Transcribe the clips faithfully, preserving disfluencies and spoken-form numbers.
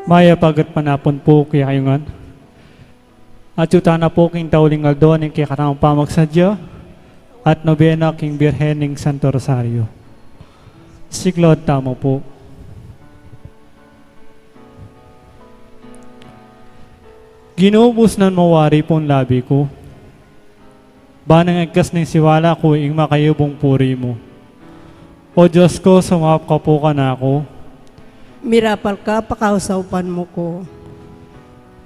Mayap a gatpanapun pu kekayu ngan. At yu tana pu king tauling aldo ning kekatamung pamagsadya at nobena king Birhen ning Santo Rosario. Siklaud tamu pu. Ginu, busnan mu wari pung labi ku, ban ing agkas ning siwala ku ing makayubung puri mu. O Dios ku, sumaup ka pu kanaku. Mirapal ka, pakausapan mu ku.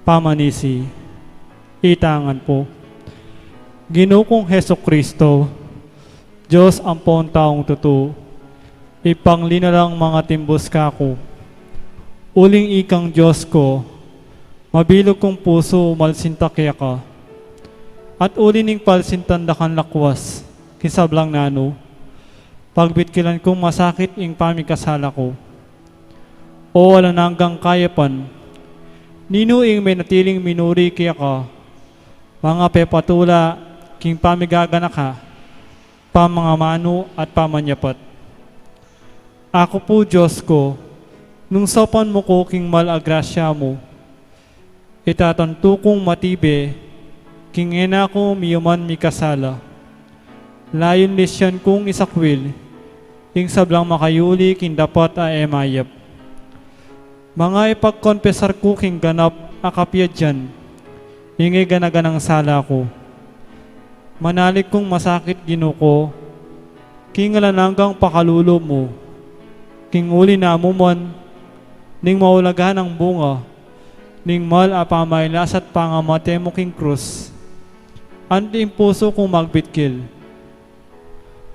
Pamanisi, itangan pu. Ginu kung Jesucristo, Dios ampong taung tutu, ipanglinalang mangatimbus kaku. Uling ikang Dios ku, mabilug kung pusu umalsinta keka. At uli ning palsintan da kang lakwas king sablang nanu, pagbitkilan kung masakit ing pamikasala ku. O alang anggang kayapan, ninu ing menatiling minuri keka, mangapepatula king pamigaganaka, pamangamanu at pamanyapat. Aku pu, Dios ku, nung saupan mu ku king mal a grasya mu, itatantu kung matibe king e na ku miyuman mikasala. Layun lisyan kung isakwil ing sablang makayuli king dapat a e mayap. Manga ipagkonpesar ku king ganap a kapiadyan ing e gana-ganang sala ku. Manalig kung masakit, Ginu ku, king alang anggang pakalulu mu, king uli na mu man ning maulagan ing bunga ning mal a pamailas at pangamate mu king krus. Anti ing pusu kung magbitkil.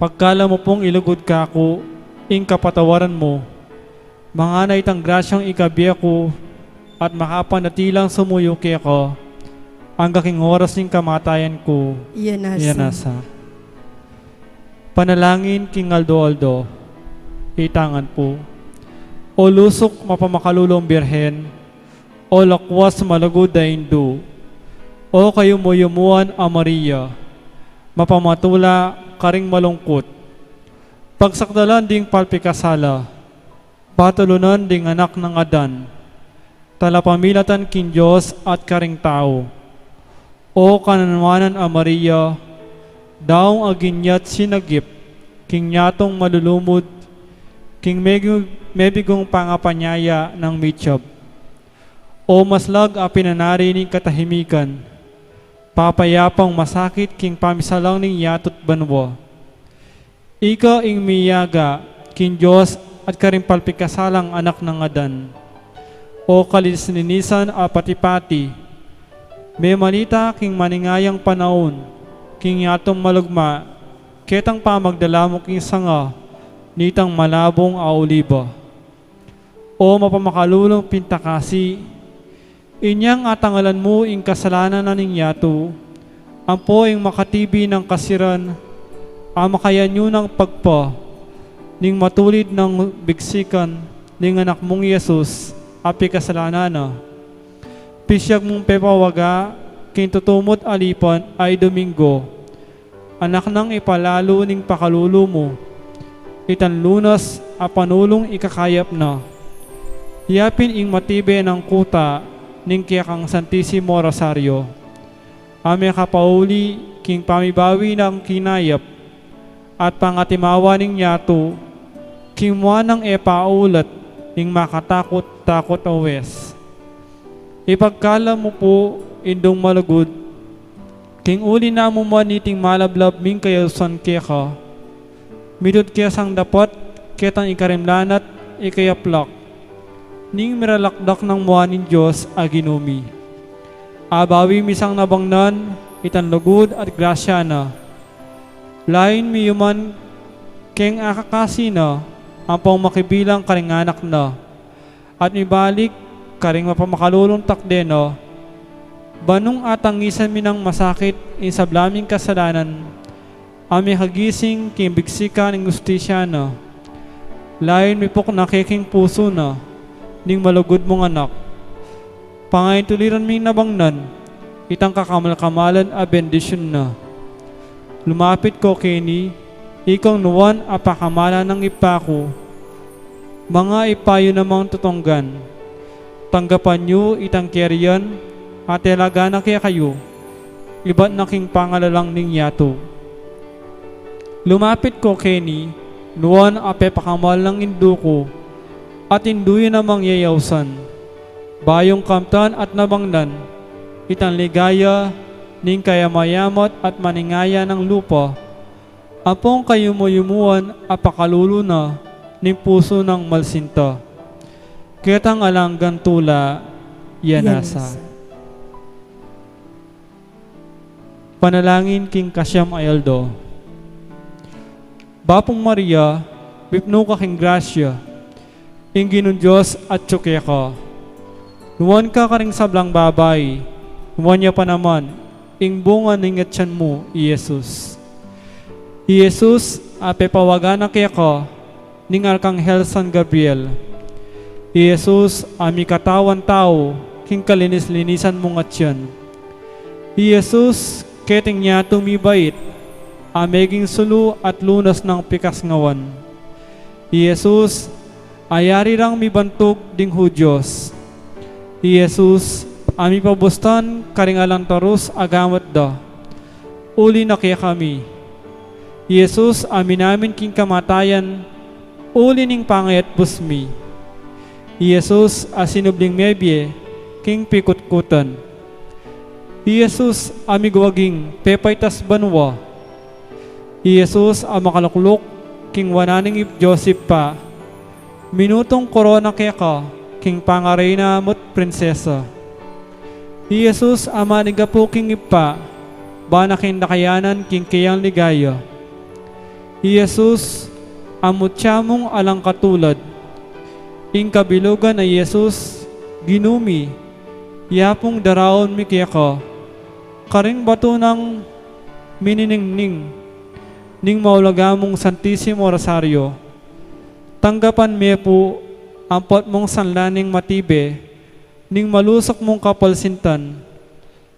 Pagkalam mu pung ilugud kaku ing kapatawaran mu, mangana itang grasyang ikabie ku at makapanatilang sumuyu keka angga king oras ning kamatayan ku. Iya nasa. Iya nasa. Panalangin king aldo-aldo. Itangan pu. O lusuk mapamakalulung Birhen, o lakwas malugud a indu, o kayumu-yumuan a Maria, mapamatula karing malungkut, pagsakdalan ding palpikasala, patulunan ding anak nang Adan, talapamilatan king Dios at karing tau. O kananwanan a Maria, daung aginyat sinagip king yatung malulumud, king megu-, mebigung pangapanyaya nang mitsab. O maslag a pinanari ning katahimikan, papayapang masakit king pamisalang ning yatu't banua. Ika ing miyaga king Dios at karing palpikasalang anak nang Adan. O kalinis-linisan a pati-pati, memalita king maningayang panaun king yatung malugma ketang pamagdala mu king sanga nitang malabung a oliba. O mapamakalulung pintakasi, inyang atangalan mu ing kasalanan na ning yatu, ampo ing makatibi nang kasiran a makayanyu nang pagpa ning matulid nang bigsikan ning anak mung Jesus a pikasalanan na. Pisyag mung pepawaga king tutumut a lipan a Domingo, anak nang ipalalu ning pakalulu mu itang Lunas a panulung ikakayap na. Yapin ing matibe nang kuta ning kekang Santisimo Rosario a mekapauli king pamibawi nang kinayap at pangatimawa ning yatu king mua nang e paulat ning makatakut-takut a ues. Ipagkalam mu pu, Indung malugud, king uli na mu man niting malablab ming kayausan keka, mitud ke sang dapat ketang ikarimlan at ikayaplak ning miralakdak nang mua ning Dios a Ginu mi. Abawi mi sang nabangnan itang lugud at grasya na. Layun mi yuman keng akakasi na ampong makibilang karing anak na at mibalik karing mapamakalulung takde na, ban nung atangisan mi nang masakit ing sabla ming kasalanan, a mekagising king bigsikan ning hustisya na. Layun mipukna ke king pusu na ning malugud mung anak. Pangaintuliran ming nabangnan itang kakamal-kamalan a bendisyun na. Lumapit ku keni, ikang nuan a pakamalan nang Ibpa ku, manga Ibpa yu namang tutunggan. Tanggapan yu itang kerian a telaga na kekayu, ibat na king pangalalang ning yatu. Lumapit ko keni, nuan a pepakamal nang Indu ku, at Indu yu namang yeyausan. Bayung kamtan at nabangnan itang ligaya ning kayamayamat at maningaya nang lupa, ampong kayumu-yumuan a pakalulu na ning pusu nang malsinta. Ketang alang anggang tula, ya nasa. Panalangin king kasiam a aldo. Bapung Maria, mipnu ka king grasya, ing Ginung Dios atyu keka. Nuan ka karing sablang babai, nuan ya pa naman ing bunga ning atyan mu, i Jesus. I Jesus a pepawagan na keka ning Arkanghel San Gabriel. I Jesus a mikatawan tau king kalinis-linisan mung atyan. I Jesus, keting yatu mibait, a meging sulu at lunas nang pikas ngawan. I Jesus, a yari rang mibantug ding Hudios. I Jesus, a mipabustan karing alang tarus a gamat da. Uli na kekami. I Jesus, a minamin king kamatayan, uli ning pangayatbus mi. I Jesus, a sinubling mebie king pikutkutan. I Jesus, a migwaging pepaitas banua. I Jesus, a makalukluk king wanan ning Dios Ibpa, minutung korona keka king pangareyna mu't prinsesa. I Jesus, a manigapu king Ibpa, bana king dakayanan king keyang ligaya. I Jesus, a mutya mung alang katulad. Ing kabilugan a Jesus, Ginu mi, yapung daraun mi keka karing batu nang mininingning ning maulaga mung Santisimo Rosario. Tanggapan me pu ampon mung sanlaning matibe ning malusuk mung kapalsintan.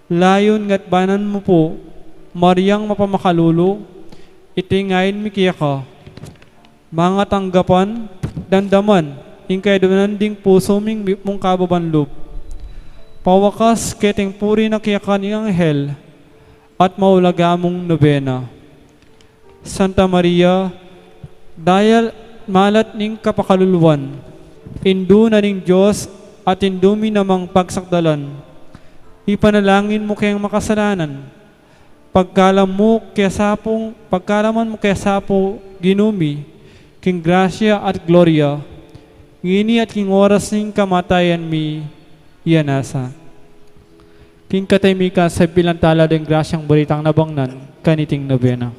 Layun ngatbanan mu pu, Mariang mapamakalulu, iti ing ain mi keka. Manga tanggapan, damdaman ing kayadwanan ding pusu ming mipnung kababan lub. Pawakas keting puri na keka ning anghel at maulaga mung nobena. Santa Maria, dayal malat ning kapakaluluan, Indu na ning Dios at Indu mi namang pagsakdalan, ipanalangin mu keng makasalanan, pagkalam mu kesa pu, pagkalaman mu kesa pu, Ginu mi, king grasya at gloria, ngeni at king oras ning kamatayan mi, ya nasa. King katemikan, sabyan tala ding grasyang baritang nabangnan kaniting nobena.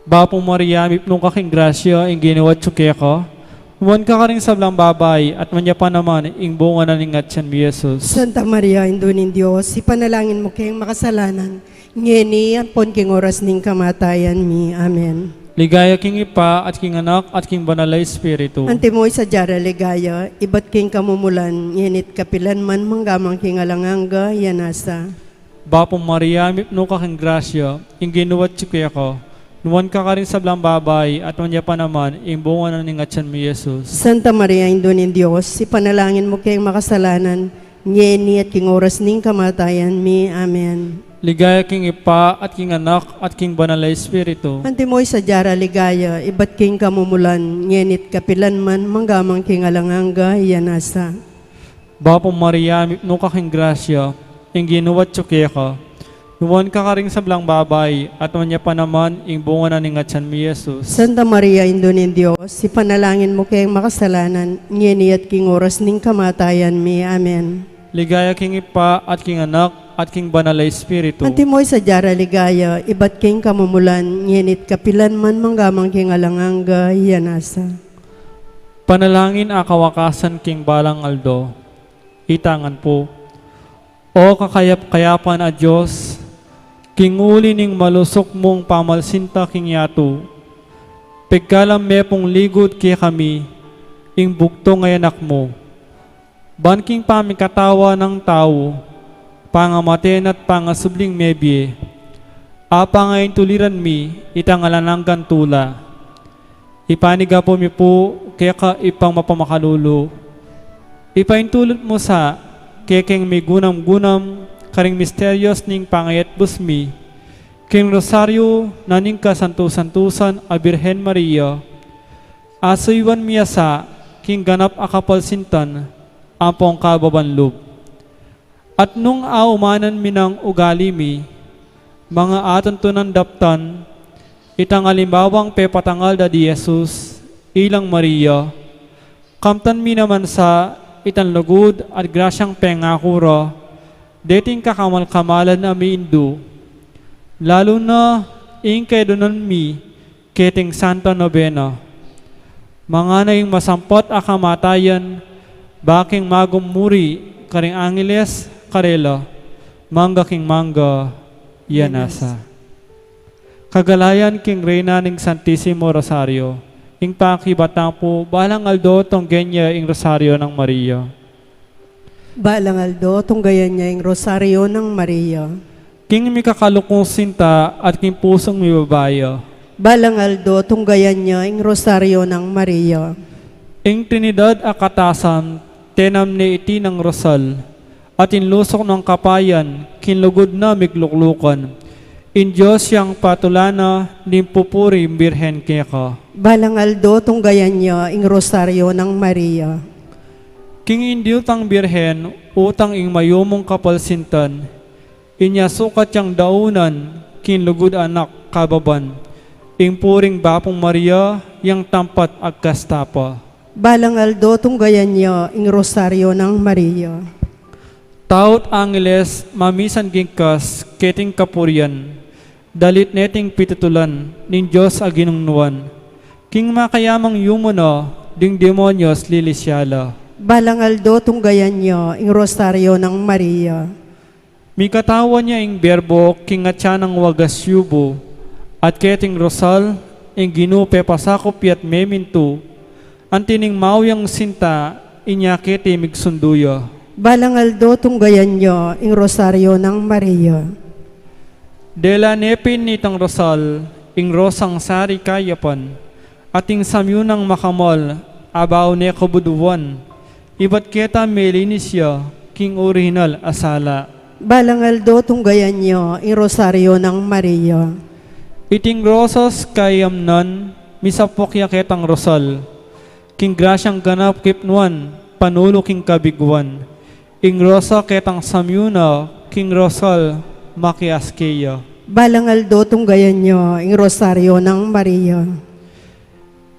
Bapu Maria, mipnu ka king grasya, ing Ginu atyu keka. Nuan ka karing sablang babai, at nuan ya pa naman ing bunga na ning atyan mu, i Jesus. Santa Maria, Indu ning Dios, ipanalangin mu keng makasalanan, ngeni ampon king oras ning kamatayan mi. Amen. Ligaya king Ibpa, at king Anak, at king Banal a Espiritu. Antimo ing sadya ra ligaya, ibat king kamumulan, ngeni't kapilan man, manggaman king alang angga, ya nasa. Bapu Maria, mipnu ka king grasya, ing Ginu atyu keka. Nuan ka karing sablang babai, at nuan ya pa naman ing bunga na ning atyan mu, i Jesus. Santa Maria, Indu ning Dios, ipanalangin mu keng makasalanan, ngeni at king oras ning kamatayan mi. Amen. Ligaya king Ibpa, at king Anak, at king Banal a Espiritu. Antimo ing sadya ra ligaya, ibat king kamumulan, ngeni't kapilan man, manggaman king alang angga, ya nasa. Bapu Maria, mipnu ka king grasya, ing Ginu atyu keka. Nuan ka karing sablang babai, at nuan ya pa naman ing bunga na ning atyan mu, i Jesus. Santa Maria, Indu ning Dios, ipanalangin mu keng makasalanan, ngeni at king oras ning kamatayan mi. Amen. Ligaya king Ibpa, at king Anak, at king Banal a Espiritu. Antimo ing sadya ra ligaya, ibat king kamumulan, ngeni't kapilan man, manggaman king alang angga, ya nasa. Panalangin a kawakasan king balang aldo. Itangan pu. O kakayap-kayapan a Dios, king uli ning malusuk mung pamalsinta king yatu, pigkalam me pung ligud kekami, ing bugtung a Anak mu. Ban king pamikatawan nang tau, pangamate na't pangasubling mebie, apangaintuliran mi itang alang anggang tula. Ipanyawad mi pu keka, Ibpang mapamakalulu. Ipaintulut mu sa kekeng migunam-gunam karing misterios ning pangayatbus mi king Rosario na ning kasantu-santusan a Birhen Maria, asuyuan mi ya sa king ganap a kapalsintan ampong kababan lub. At nung aumanan mi nang ugali mi, manga atuntunan daptan itang alimbawang pepatangal da di Jesus, ilang Maria, kamtan mi naman sa itang lugud at grasyang pengaku ra deting kakamal-kamalan a miindu, lalu na ing kaidunan mi keting Santa Novena. Mangana ing masampat a kamatayan, ba king magum muri karing angeles karela, mangga king mangga, ya nasa. Kagalayan king Reyna ning Santisimo Rosario, ing pakibat nang pu, balang aldo tunggen ya ing Rosario nang Maria. Balang aldo tunggayan ya ing Rosario nang Maria. King mikakalukung sinta at king pusung mibabaya. Balang aldo tunggayan ya ing Rosario nang Maria. Ing Trinidad a katasan, tenam ne iti nang Rosal, at ing lusuk nang kapayan, king lugud na migluklukan. Ing Dios yang patulan na ning pupuri Birhen keka. Balang aldo tunggayan ya ing Rosario nang Maria. King indil tang Birhen, utang ing mayumung kapalsintan, inya sukat yang daunan king lugud anak kababan, ing puring Bapung Maria yang tampat agkasta pa. Balang aldo tunggayan ya ing Rosario nang Maria. Tau't angeles mamisan gingkas keting kapurian, dalit neting pitutulan ning Dios a ginungnuan. King makayamang yumu na, ding demonyos lilisya la. Balang aldo tunggayan ya ing Rosario nang Maria. Mikatawan ya ing Berbo king atyan nang wagas yubu, at keting Rosal ing Ginu pepasakup ya't memintu, anti ning mauyang sinta inya keti migsundu ya. Balang aldo tunggayan ya ing Rosario nang Maria. Dela ne pin nitang Rosal ing rosang sari kayapan, at ing samyu nang makamal abaw ne kabuduan, ibat keta melinis ya king orihinal a sala. Balang aldo tunggayan ya ing Rosario nang Maria. Iting rosas kayamnan misapuk ya ketang Rosal, king grasyang ganap kipnuan, panulu king kabiguan. Ing rosa ketang samyu na, king Rosal makiaske ya. Balang aldo tunggayan ya ing Rosario nang Maria.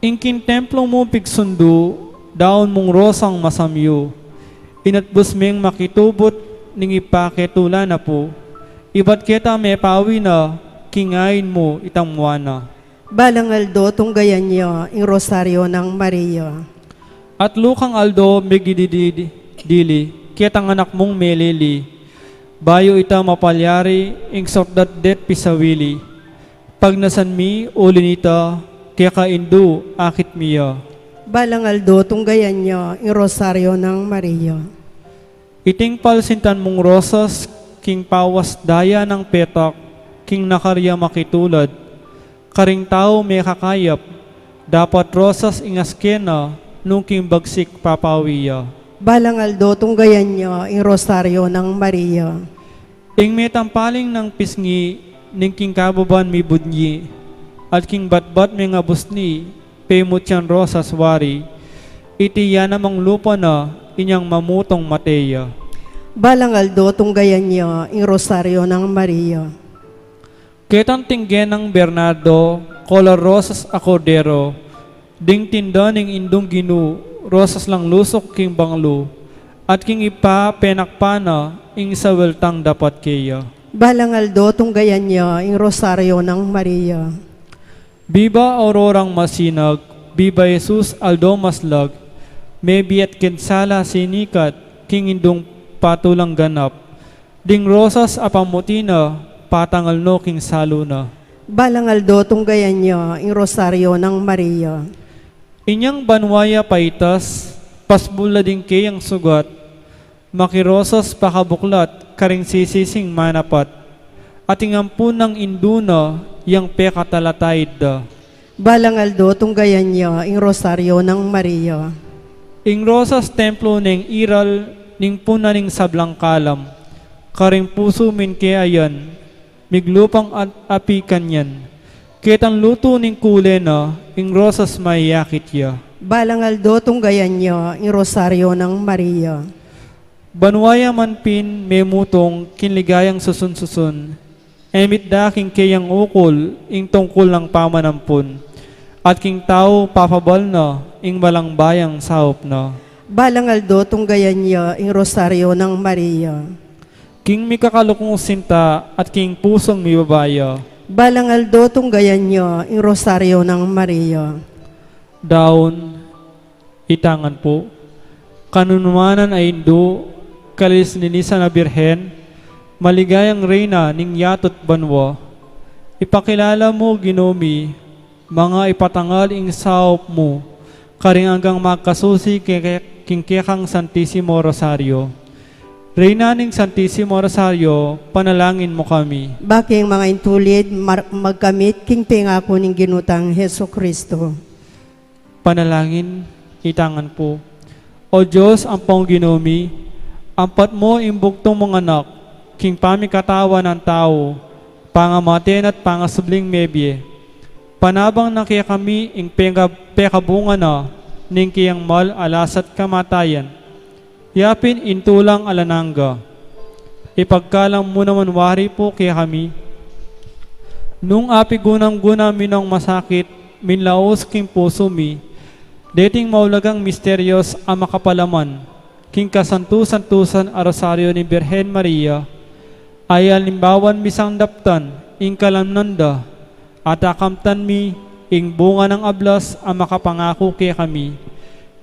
Ing king templo mu pigsundu, daun mung rosang masamyu, inatbus meng makitubut ning ipaketula na pu, ibat keta mepawi na king ain mu itang mua na. Balang aldo tunggayan ya ing Rosario nang Maria. At lukang aldo migididid dili ketang anak mung melili, bayu ita mapalyari ing sukdat de't pisawili. Pagnasan mi uli nita, keka indu akit mi ya. Balang aldo tunggayan ya ing Rosario nang Maria. Iting palsintan mung rosas king pawas daya nang petak, king nakarya makitulad, karing tau mekakayap, dapat rosas ing aske na nung king bagsik papawi ya. Balang aldo tunggayan ya ing Rosario nang Maria. Ing metampaling nang pisngi ning king kababan mibudnyi, at king batbat mengabusni, pemut yang rosas wari, iti ya namang lupa na inyang mamutung mate ya. Balang aldo tunggayan ya ing Rosario nang Maria. Ketang tingge nang Bernardo, kolor rosas a kordero, ding tinda ning Indung Ginu, rosas lang lusuk king banglu, at king Ibpa penakpa na ing saweltang dapat keya. Balang aldo tunggayan ya ing Rosario nang Maria. Biba Aurorang masinag, biba Jesus aldo maslag, mebie at king sala sinikat, king Indung patulang ganap, ding rosas a pamuti na, patangal no king salu na. Balang aldo tunggayan ya ing Rosario nang Maria. Inyang banua ya paitas, pasbul la ding keyang sugat, makirosas pakabuklat karing sisising manapat, at ing ampun nang indu na yang pekatalataid da. Balang aldo tunggayan ya ing Rosario nang Maria. Ing rosas templo neng iral ning puna ning sablang kalam, karing pusu min keayan, miglupang at api kanyan. Ketang lutu ning kule na, ing rosas mayakit ya. Balang aldo tunggayan ya ing Rosario nang Maria. Banua ya man pin memutung king ligayang susun-susun, e mit da king keyang ukul ing tungkul nang pamanampun, at king tau papabal na ing malang bayang saup na. Balang aldo tunggayan ya ing Rosario nang Maria. King mikakalukung sinta at king pusung mibabaya. Balang aldo tunggayan ya ing Rosario nang Maria. Daun, itangan pu. Kanunumanan a indu, kalinis-linisan a Birhen, maligayang reyna ning yatu't banua. Ipakilala mu, Ginu mi, manga ipatangal ing saup mu, karing anggang magkasusi ke-, king kekang Santisimo Rosario. Reyna ning Santisimo Rosario, panalangin mu kami. Ba king manga intulid, mar-, magkamit king pengaku ning Ginu tang Jesucristo. Panalangin, itangan pu. O Dios, ampong Ginu mi, ampat mu ing bugtung mung anak, king pamikatawan nang tau, pangamaten at pangasubling mebie. Panabang na kekami ing penga-, pekabunga na ning keyang mal a lasa't kamatayan. Ya pin ing tulang alang angga. Ipagkalam mu naman wari pu kekami. Nung apigunam-gunam mi nong masakit, minlaus king pusu mi, deting maulagang misterios a makapalaman, king kasantu-santusan a Rosario ning Birhen Maria, ay alimbawan mi sang daptan ing kalamnan da, at akamtan mi ing bunga nang ablas a makapangaku kekami,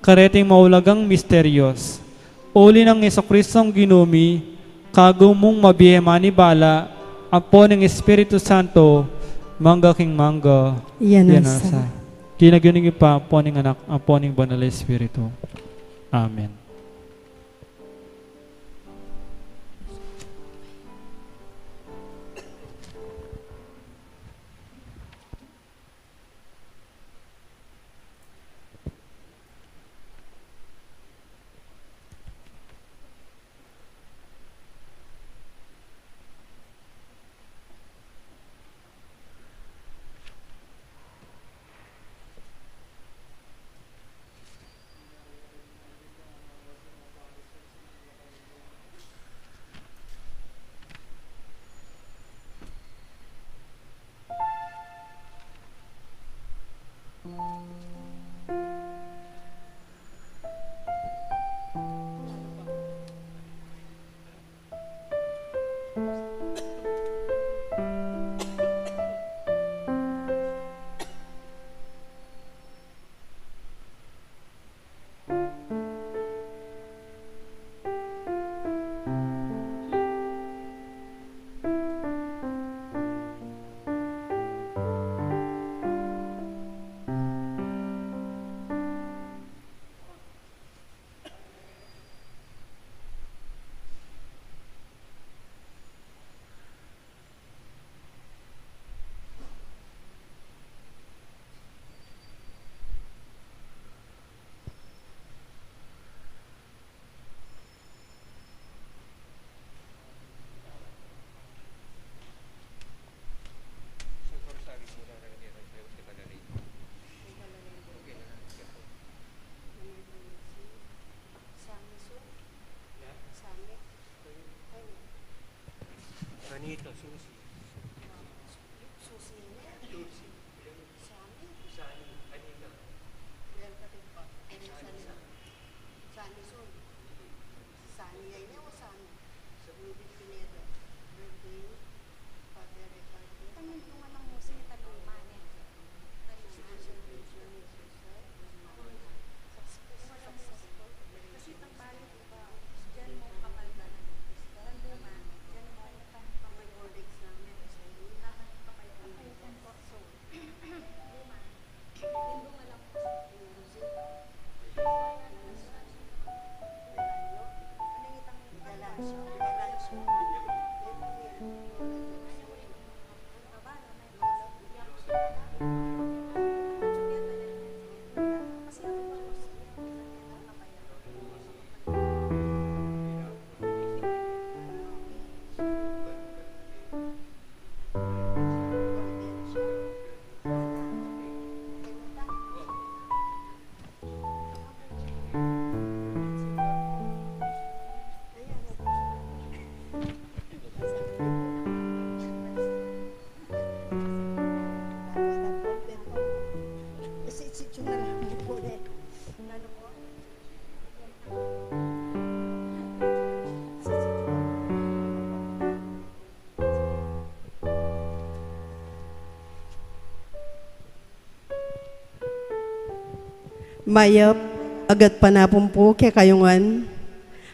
kareting maulagang misterios. Uli nang Jesucristong Ginu mi, kagum mung mabie manibala, ampo ning Espiritu Santo, mangga king mangga. Yan ang sa. King lagyu ning Ibpa, ampo ning Anak, ampo ning Banal a Espiritu. Amen. Mayap a gatpanapun pu kekayu ngan.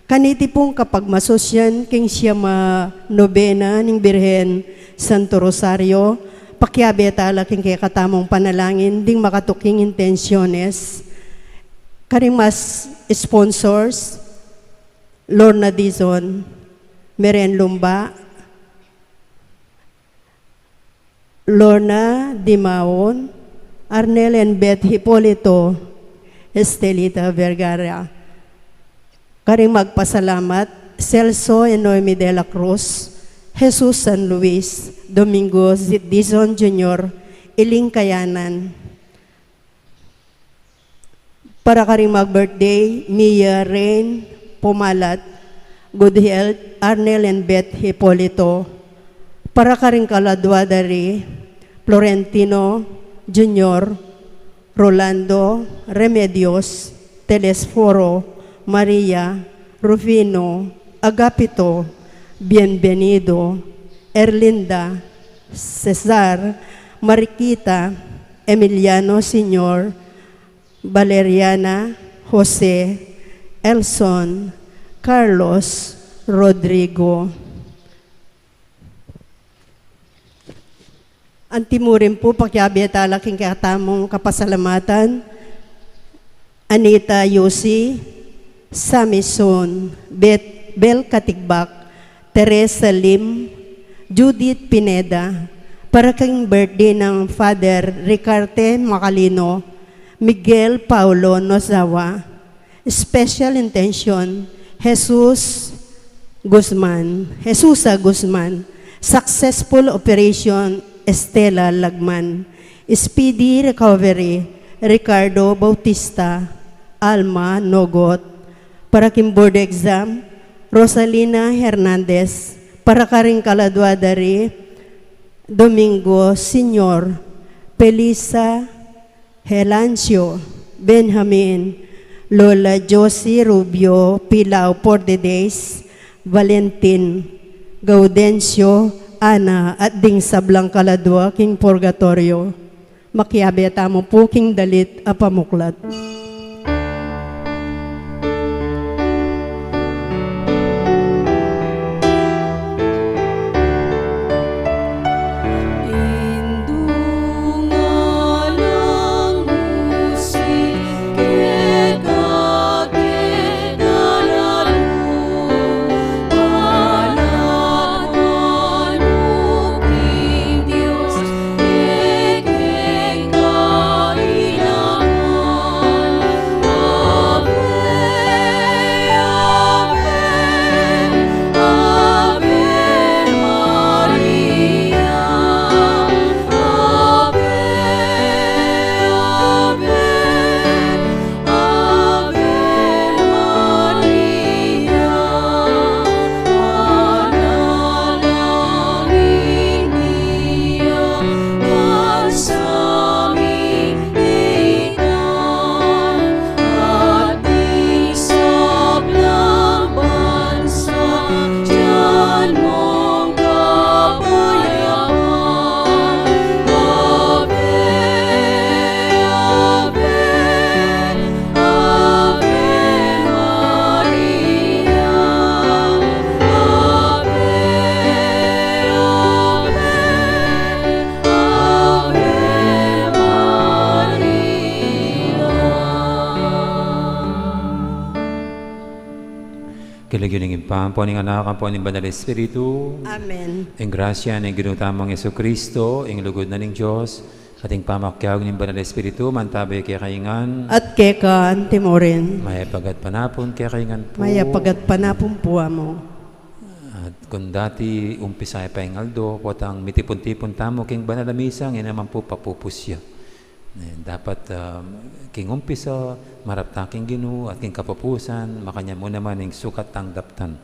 Kaniti pung kapagmasusyan king siyam a nobena ning Birhen Santo Rosario, pakiabe tala king kekatamung panalangin ding makatuking intensyones. Karing mas sponsors, Lorna Dizon, Meren Lumba, Lorna Dimaon, Arnel and Beth Hipolito, Estelita Vergara. Karing magpasalamat, Celso and Noemi de la Cruz, Jesus San Luis, Domingo Dizon Junior, Iling Kayanan. Para karing mag-birthday, Mia Rain Pumalat, good health, Arnel and Beth Hipolito. Para karing kaladua da ri, Florentino Junior, Rolando Remedios, Telesforo, Maria, Rufino, Agapito, Bienvenido, Erlinda, Cesar, Mariquita, Emiliano Senior, Valeriana, Jose, Elson, Carlos, Rodrigo. Antimurin pu, pakiabe tala king kekatamung kapasalamatan, Anita Yusi, Samison, Bet-, Bel Katigbak, Teresa Lim, Judith Pineda, para king birthday nang Father Ricarte Macalino, Miguel Paulo Nozawa. Special intention, Jesus Guzman, Jesusa Guzman, successful operation, Estela Lagman, speedy recovery, Ricardo Bautista, Alma Nogot, para king board exam, Rosalina Hernandez, para karing kaladua da ri, Domingo Senior, Felisa Helancio, Benjamin, Lola Josie Rubio Pilau, forty days, Valentin, Gaudencio, Ana, at ding sablang kaladua king purgatorio. Makiabe tamu pu king dalit a pamuklat. King lagyu ning Ibpa, ampo ning Anak, ampo ning Banal Espiritu. Amen. Ing grasya ning Ginu tamung Jesucristo, ing lugud na ning Dios, at ing pamakiabe ning Banal Espiritu, mantabe kekayu ngan. At keka antimurin. Mayap a gatpanapun kekayu ngan pu. Mayap a gatpanapun pu, Among. At kung dati, umpisa ya pa ing aldo, potang mitipun-tipun tamu king banal a misa, ngeni naman pu papupus ya. Eh, dapat, ah, king umpisa, marap ta king Ginu, at king kapupusan, makanyan mu naman ing sukat tang daptan.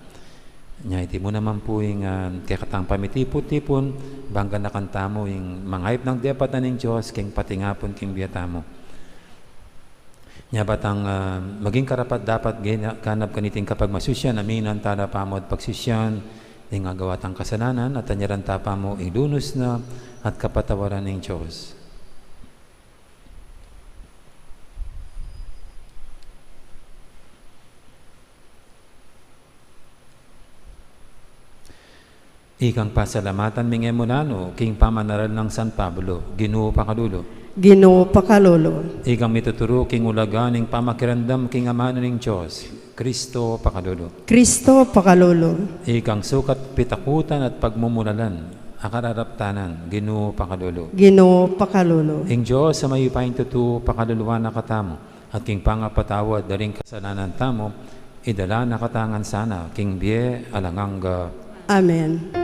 Nya iti mu naman pu ing, ah, kekatang pamitipun-tipun, bang ganakan tamu ing mangayap nang depatan ning Dios, king patingapun king bie tamu. Nya batang, ah, maging karapat-dapat gana-, ganap kaniting kapagmasusyan, aminan tala pamu at pagsisyan, ing agawa tang kasalanan, at anyaran ta pamu ing lunus na at kapatawaran ning Dios. Ikang pasalamatan mi ngan mu nanu king pamanaral nang San Pablo, Ginu pakalulu. Ginu pakalulu. Ikang mituturu king ulaga ning pamakiramdam king amanu ning Dios, Kristo pakalulu. Kristo pakalulu. Ikang sukat pitakutan at pagmumulalan a kararaptanan, Ginu pakalulu. Ginu pakalulu. Ing Dios a mayupayang tutu pakaluluan na katamu, at king pangapatawad da ring kasalanan tamu, idala na katamu ngan sana king bie alang angga. Amen.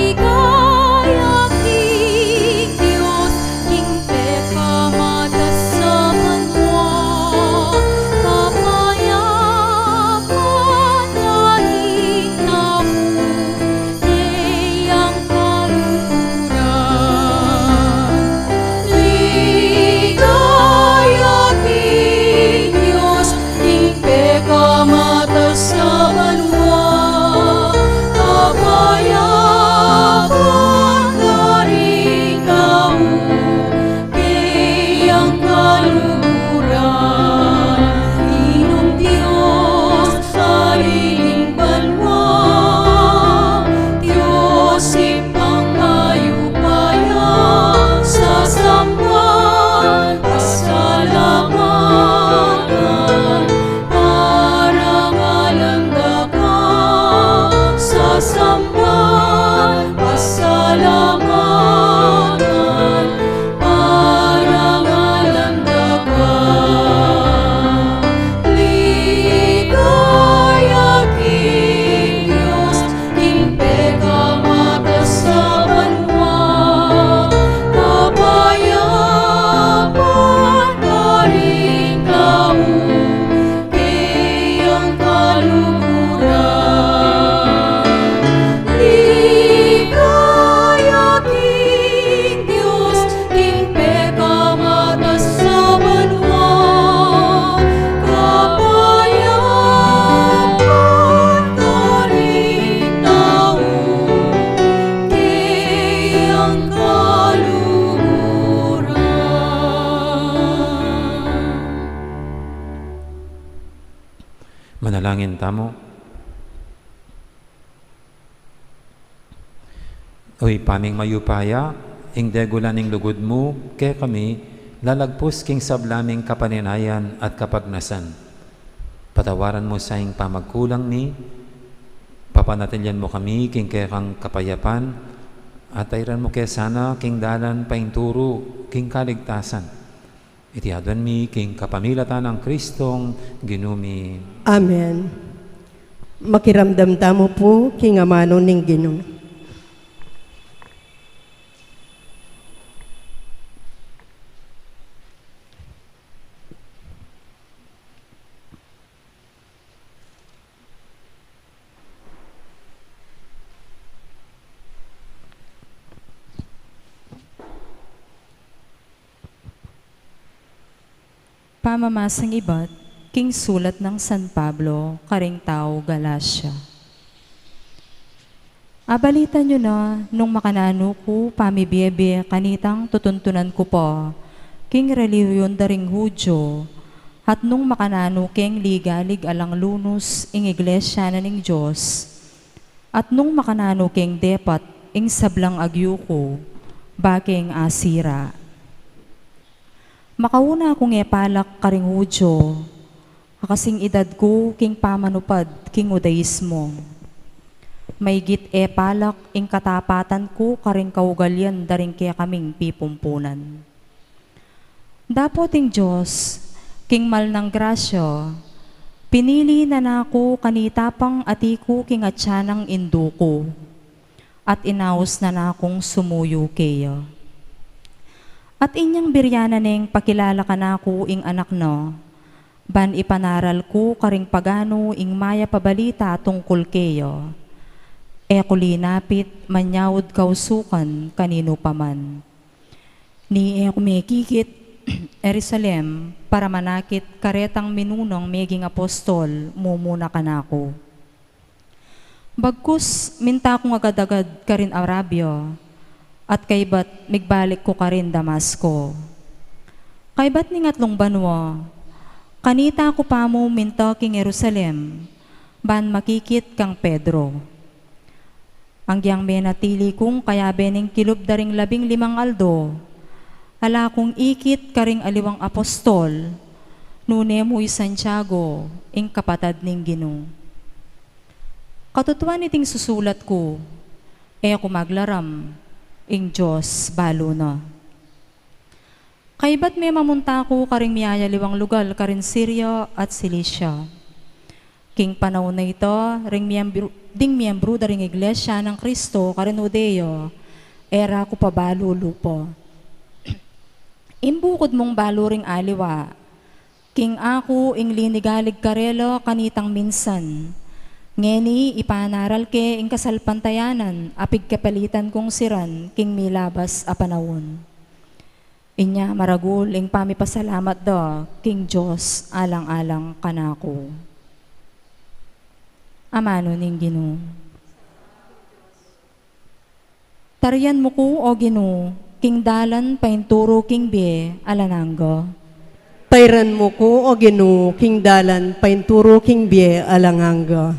Ligaya king Dios, king pekamatas a banua, kapayapan karing tau, keyang kaluguran. Ligaya king Dios, king pekamatas a banua, kapayapan karing tau, keyang kaluguran. Ginung Dios, Ari ning banua, Dios Ibpang mayupaya, sasamban, pasalamatan, parangalan da ka, sasamban, pasalamatan, parangalan da ka. Ligaya king Dios, king pekamatas a banua, kapayapan karing tau, keyang kaluguran. Ligaya king Dios, king pekamatas a banua, kapayapan karing tau, keyang kaluguran. Manalangin tamu. O Ibpa ming mayupaya, ing degu la ning lugud mu kekami lalagpus king sabla ming kapaninayan at kapagnasan. Patawaran mu sa ing pamagkulang mi, papanatilian mu kami king kekang kapayapan, at ayran mu ke sana king dalan painturu king kaligtasan. Iti aduan mi king kapamilatan nang Kristong Ginu mi. Amen. Makiramdam tamu pu king amanu ning Ginu. Pamamasang ibat king sulat nang San Pablo karing tau Galacia. Abalita yu na nung makananu ku pamibiebie kanitang tutuntunan ku pa king relihiyon da ring Judio, at nung makananu keng ligalig alang lunus ing iglesia na ning Dios, at nung makananu keng depat ing sablang agyu ku, bakeng asira. Makauna kung e palak karing Judio, akasing idad ku king pamanupad king Judaismo. Maigit e palak ing katapatan ku karing kaugalian da ring kekaming pipumpunan. Dapot ing Dios, king mal nang grasya, pinili na naku kanita pang ati ku king atian nang indu ku, at inaus na nakung sumuyu keya. At inyang birian na neng pakilala kanaku ing anak na, ban ipanaral ku karing paganu ing mayap a balita tungkul keya, e ku linapit manyaud kausukan kaninu pa man. Ni e ku mekikit Jerusalem para manakit karetang minunang meging apostol mumuna kanaku. Bagkus minta kung agad-agad karin Arabia, at kaybat migbalik ku karin Damasco. Kaybat ning atlung banua, kanita ku pamu minta king Jerusalem, ban makikit kang Pedro. Anggiyang menatili kung kayabe ning kilub da ring labing limang aldo, ala kung ikit karing aliwang apostol, nune mu i Santiago, ing kapatad ning Ginu. Katutuan iting susulat ku, e ku maglaram, ing Dios balu na. Kaybat me mamunta ku karing miyayaliwang lugal karin Siria at Cilicia. King panaun a ita, ring miyembru, ding miyembru da ring Iglesia nang Kristo karin Judea, e ra ku pa balu lupa. Ing bukud mung balu ring aliwa, king aku ing linigalig karela kanitang minsan. Ngeni ipanaral ke ing kasalpantayanan a pigkapalitan kung siran king milabas a panaun. Inya maragul ing pamipasalamat da king Dios alang-alang kanaku. Amanu ning Ginu. Tarian mu ku, O Ginu, king dalan painturu king bie alang angga. Tairan mu ku, O Ginu, king dalan painturu king bie alang angga.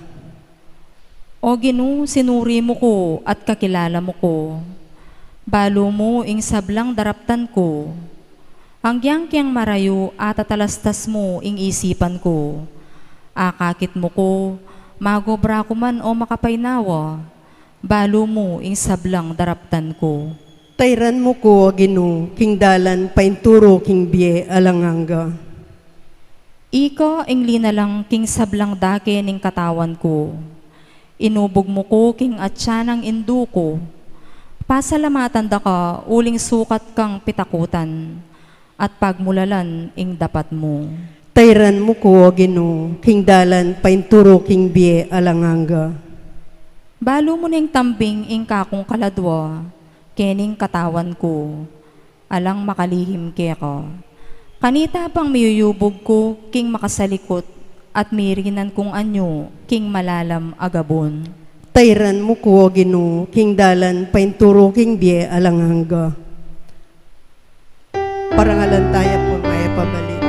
O Ginu, sinuri mu ku at kakilala mu ku. Balu mu ing sablang daraptan ku. Anggiyang keng marayu atatalastas mu ing isipan ku. Akakit mu ku, magobra ku man o makapainawa. Balu mu ing sablang daraptan ku. Tairan mu ku, O Ginu, king dalan painturu king bie alang angga. Ika ing linalang king sablang dake ning katawan ku. Inubug mu ku king atyan nang indu ku. Pasalamatan da ka uling sukat kang pitakutan at pagmulalan ing dapat mu. Tairan mu ku, O Ginu, king dalan painturu king bie alang angga. Balu mu ning tambing ing kakung kaladwa kening katawan ku, alang makalihim keka. Kanita pang miyuyubug ku king makasalikut at mirinan kung anyu king malalam a gabun. Tairan mu ku, O Ginu, king dalan painturu king bie alang angga. Parangalan taya pu ing Mayap a Balita.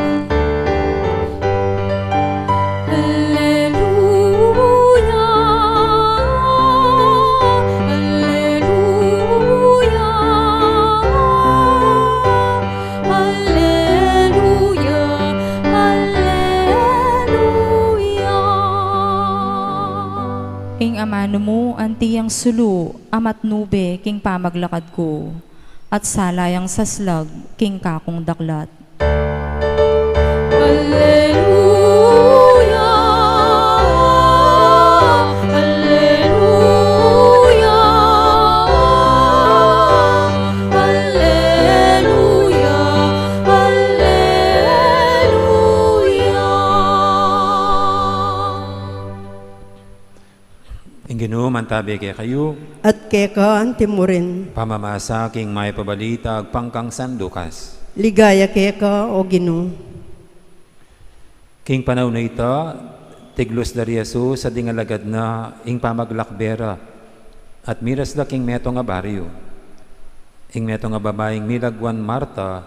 Alleluia, alleluia, alleluia, alleluia. Ing amanu mu anti yang sulu a matnube king pamaglakad ku, at sala yang saslag king kakung daklat. Alleluia, alleluia, alleluia, alleluia. Ing Ginu mantabe kekayu. At keka anti mu rin. Pamamasa king Mayap a Balita agpang kang San Lucas. Ligaya keka, O Ginu. King panaun a ita, tiglus da ri Jesus at ding alagad na ing pamaglakbe ra, at miras da king metung a baryu. Ing metung a babaing milagwan Marta,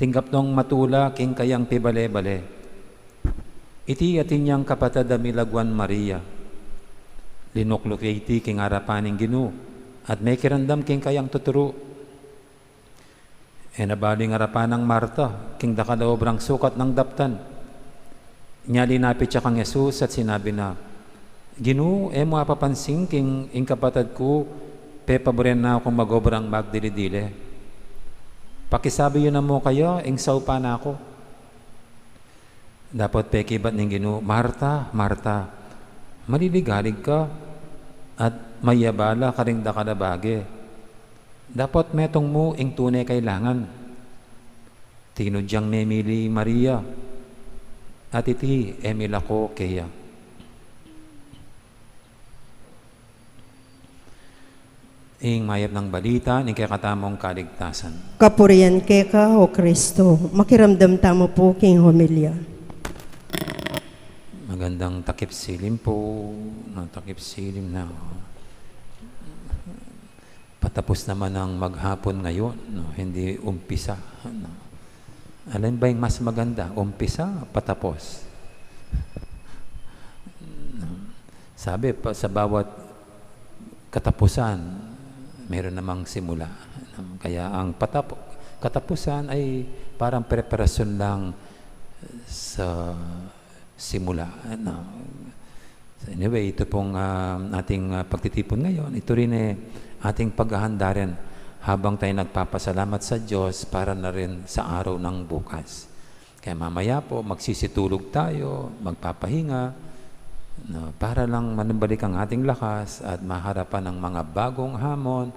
tinggap nong matula king kayang pibale-bale. Iti atin yang kapatad a milagwan Maria. Linukluk ya iti king arapan ning Ginu, at mekiramdam king kayang tuturu. E na balu ing arapan nang Marta king dakal a obrang sukat nang daptan. Inya linapit ya kang Jesus at sinabi na, "Ginu, e mu apapansin king ing kapatad ku pepaburen na kung magobrang magdili-dili? Pakisabi yu na mu kaya ing saupan na ku." Dapot pekibat ning Ginu, "Marta, Marta, maliligalig ka at mayabala karing dakal a bage. Dapot metung mu ing tune kailangan." Tinud yang memili i Maria, at iti e milako keya. Ing mayap nang balita ning kekatamung kaligtasan. Kapurian keka, O Kristo. Makiramdam tamu pu king homilya. Magandang takip silim pu. Na, takip silim na. Pat Tapos naman ang maghapon ngayon, no? Hindi umpisa, no? Alin ba yung mas maganda? Umpisa, patapos? Sabi, pa, sa bawat katapusan, meron namang simula. Kaya ang patap-, katapusan ay parang preparasyon lang sa simula. Ano? So anyway, ito pong, ah, ating, ah, pagtitipon ngayon. Ito rin, eh, ating paghahanda rin habang tayo nagpapasalamat sa Diyos para na rin sa araw ng bukas. Kaya mamaya po, magsisitulog tayo, magpapahinga, no, para lang manumbalik ang ating lakas at maharapan ang mga bagong hamon,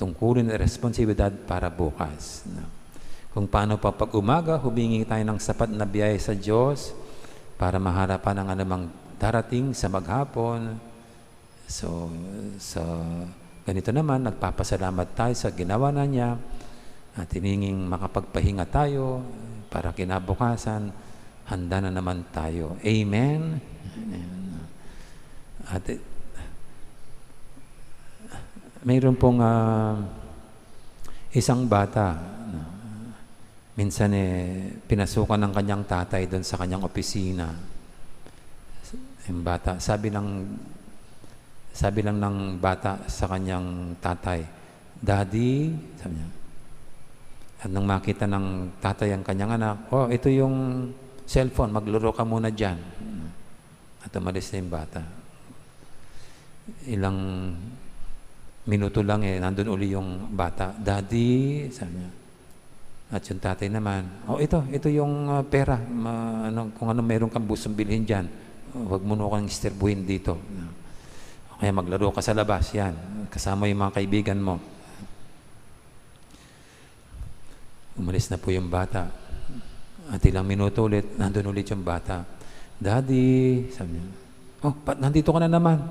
tungkulin at responsibilidad para bukas, no? Kung paano pa pag-umaga, humingi tayo ng sapat na biyaya sa Diyos para maharapan ang anumang darating sa maghapon. So, sa ganito naman, nagpapasalamat tayo sa ginawa na niya at hinihinging makapagpahinga tayo para kinabukasan, handa na naman tayo. Amen? Amen. At, eh, mayroon pong, ah, isang bata, no? Minsan, eh, pinasukan ng kanyang tatay doon sa kanyang opisina. Yung bata, sabi ng, sabi lang ng bata sa kanyang tatay, "Daddy," sabi niya. At nang makita ng tatay ang kanyang anak, "Oh, ito yung cellphone, maglaro ka muna dyan." At umalis na yung bata. Ilang minuto lang, eh, nandun uli yung bata. "Daddy," sabi niya. At yung tatay naman, "Oh, ito, ito yung, ah, pera. Ma-, ano, kung ano meron kang gustong bilhin dyan, huwag mo na kang istorbuhin dito. O kaya maglaro ka sa labas, yan. Kasama yung mga kaibigan mo." Umalis na po yung bata. At ilang minuto ulit, nandun ulit yung bata. "Daddy," sabi niya. "Oh, ba't nandito ka na naman?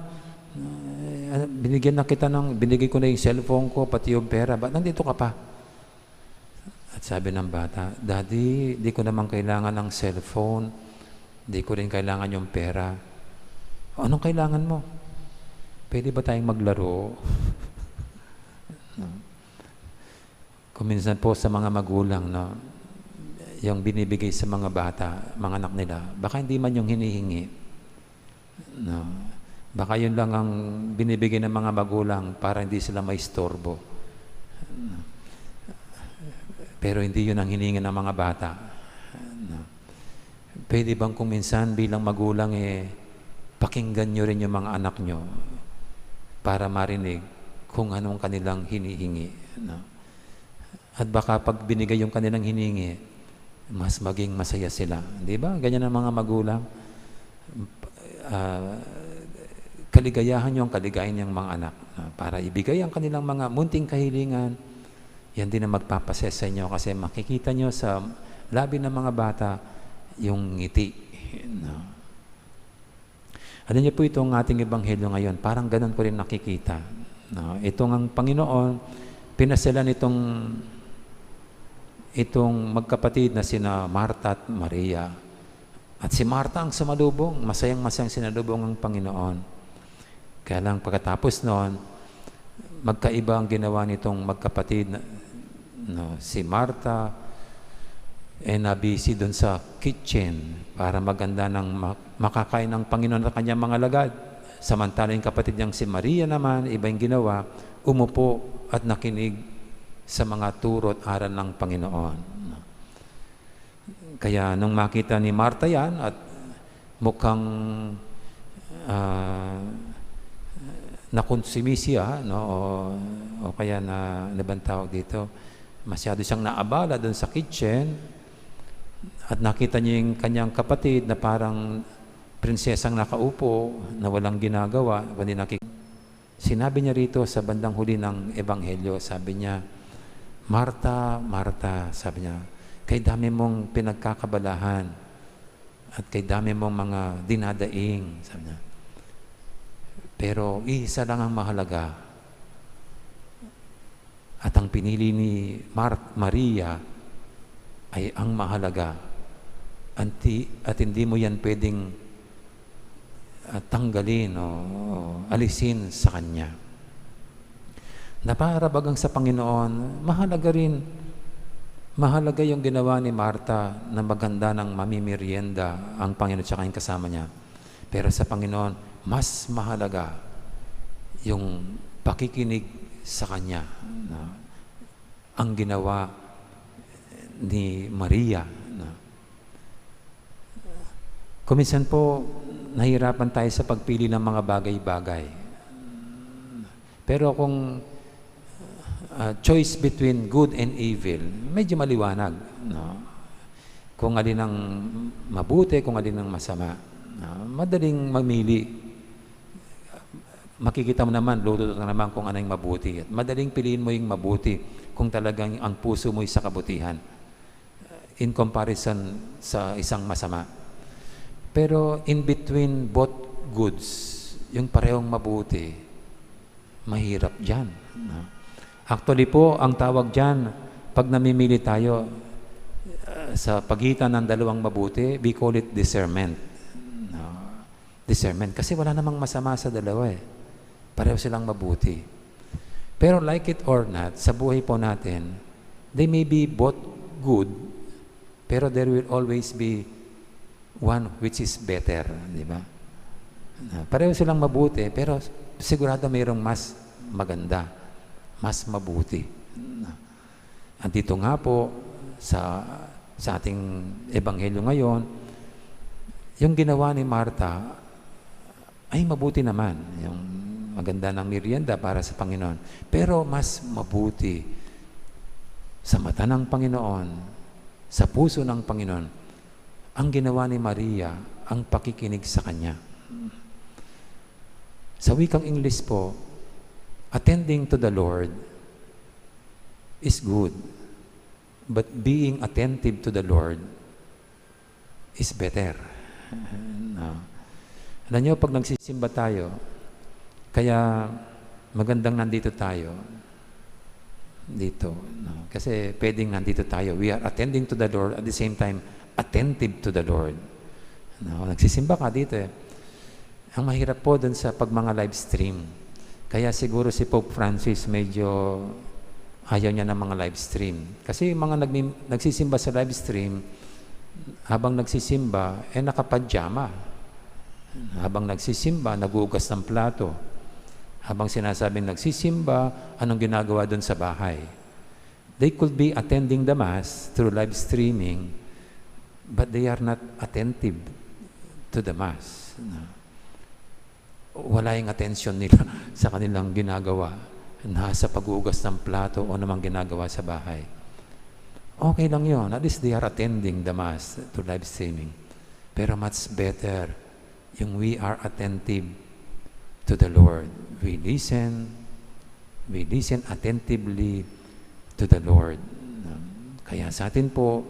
Eh, ano, binigyan na kita ng, binigay ko na yung cellphone ko, pati yung pera. Ba't nandito ka pa?" At sabi ng bata, "Daddy, di ko naman kailangan ng cellphone. Di ko rin kailangan yung pera." "Anong kailangan mo? Pwede ba tayong maglaro?" No? Kung minsan po sa mga magulang, no, yung binibigay sa mga bata, mga anak nila, baka hindi man yung hinihingi. No? Baka yun lang ang binibigay ng mga magulang para hindi sila maistorbo. No? Pero hindi yun ang hiningi ng mga bata. No? Pwede bang kung minsan bilang magulang, eh, pakinggan nyo rin yung mga anak nyo para marinig kung anong kanilang hinihingi, no? At baka pag binigay yung kanilang hiningi, mas maging masaya sila. Di ba? Ganyan ang mga magulang. Ah, kaligayahan nyo ang kaligayan niyang mga anak, no? Para ibigay ang kanilang mga munting kahilingan, yan din ang magpapasaya sa inyo kasi makikita nyo sa labi ng mga bata yung ngiti, no? Alam niyo po, itong ating ebanghelyo ngayon, parang ganun ko rin nakikita, no? Itong ang Panginoon, pinasyalan itong, itong magkapatid na sina Marta at Maria. At si Marta ang sumalubong, masayang-masayang sinalubong ang Panginoon. Kaya lang pagkatapos noon, magkaiba ang ginawa nitong magkapatid na, no, si Marta, eh, nabisi dun sa kitchen para maghanda ng ma-, makakain ng Panginoon at kanyang mga alagad. Samantala yung kapatid niyang si Maria naman, iba yung ginawa, umupo at nakinig sa mga turo at aral ng Panginoon. Kaya nung makita ni Marta yan at mukhang, ah, nakunsumi siya, no? O, o kaya na, ano bang tawag dito? Masyado siyang naabala dun sa kitchen at nakita niya yung kanyang kapatid na parang prinsesang nakaupo na walang ginagawa, kundi nakik-, sinabi niya rito sa bandang huli ng ebanghelyo, sabi niya, "Marta, Marta," sabi niya, "kay dami mong pinagkakabalahan at kay dami mong mga dinadaing," sabi niya. "Pero isa lang ang mahalaga. At ang pinili ni Mar-, Maria ay ang mahalaga. Anti-, at hindi mo yan pwedeng, ah, tanggalin o, o alisin sa kanya." Na para bagang sa Panginoon, mahalaga rin, mahalaga yung ginawa ni Marta na maganda ng mamimerienda ang Panginoon tsaka yung kasama niya. Pero sa Panginoon, mas mahalaga yung pakikinig sa Kanya, no? Ang ginawa ni Maria, no? Kuminsan po, nahihirapan tayo sa pagpili ng mga bagay-bagay. Pero kung, ah, choice between good and evil, medyo maliwanag, no? Kung alin ang mabuti, kung alin ang masama, no? Madaling mamili. Makikita mo naman, luluto ka naman kung ano yung mabuti. At madaling piliin mo yung mabuti kung talagang ang puso mo'y sa kabutihan, in comparison sa isang masama. Pero in between both goods, yung parehong mabuti, mahirap dyan, no? Actually po, ang tawag dyan, pag namimili tayo, uh, sa pagitan ng dalawang mabuti, we call it discernment. No? Discernment. Kasi wala namang masama sa dalawa eh. Pareho silang mabuti. Pero like it or not, sa buhay po natin, they may be both good, pero there will always be one which is better, di ba? Na pareho silang mabuti, pero sigurado mayroong mas maganda, mas mabuti. Andito nga po sa, sa ating ebanghelyo ngayon, yung ginawa ni Marta ay mabuti naman, yung maganda ng merienda para sa Panginoon. Pero mas mabuti sa mata ng Panginoon, sa puso ng Panginoon, ang ginawa ni Maria, ang pakikinig sa Kanya. Sa wikang English po, attending to the Lord is good, but being attentive to the Lord is better. No? Alam nyo, pag nagsisimba tayo, kaya magandang nandito tayo, dito, no? Kasi pwedeng nandito tayo. We are attending to the Lord, at the same time, attentive to the Lord. No? Nagsisimba ka dito eh. Ang mahirap po dun sa pag mga live stream. Kaya siguro si Pope Francis medyo ayaw niya ng mga live stream. Kasi yung mga nagmi-, nagsisimba sa live stream, habang nagsisimba, eh nakapadyama. Habang nagsisimba, nagugas ng plato. Habang sinasabing nagsisimba, anong ginagawa dun sa bahay? They could be attending the Mass through live streaming, but they are not attentive to the Mass. No? Wala yung atensyon nila sa kanilang ginagawa. Nasa paghugas ng plato o namang ginagawa sa bahay. Okay lang yon. At least they are attending the Mass through live streaming. Pero much better yung we are attentive to the Lord. We listen, we listen attentively to the Lord. Kaya sa atin po,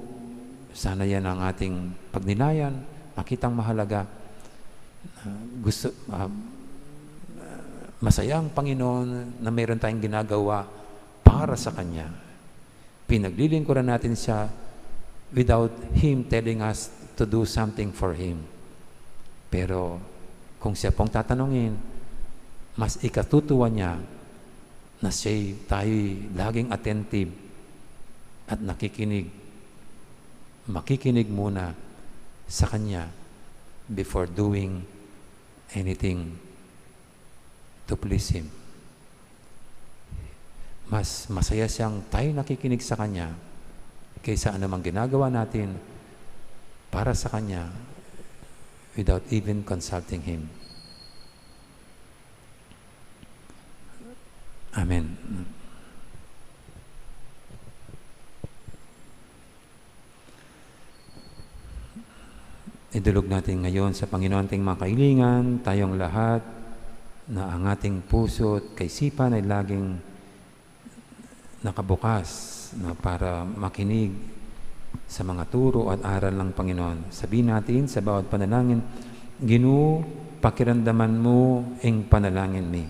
sana yan ang ating pagnilayan, makitang mahalaga. Ah, gusto, ah, masaya ang Panginoon na meron tayong ginagawa para sa Kanya. Pinaglilingkuran natin siya without Him telling us to do something for Him. Pero kung siya pong tatanungin, mas ikatutuwa niya na siya'y, tayo'y laging attentive at nakikinig, makikinig muna sa Kanya before doing anything to please Him. Mas masaya siyang tayo nakikinig sa Kanya kaysa anumang ginagawa natin para sa Kanya without even consulting Him. Amen. Idulog natin ngayon sa Panginoon ating mga kailingan, tayong lahat, na ang ating puso at kaisipan ay laging nakabukas na para makinig sa mga turo at aral ng Panginoon. Sabihin natin sa bawat panalangin, "Ginu, pakiramdaman mu ing panalangin mi."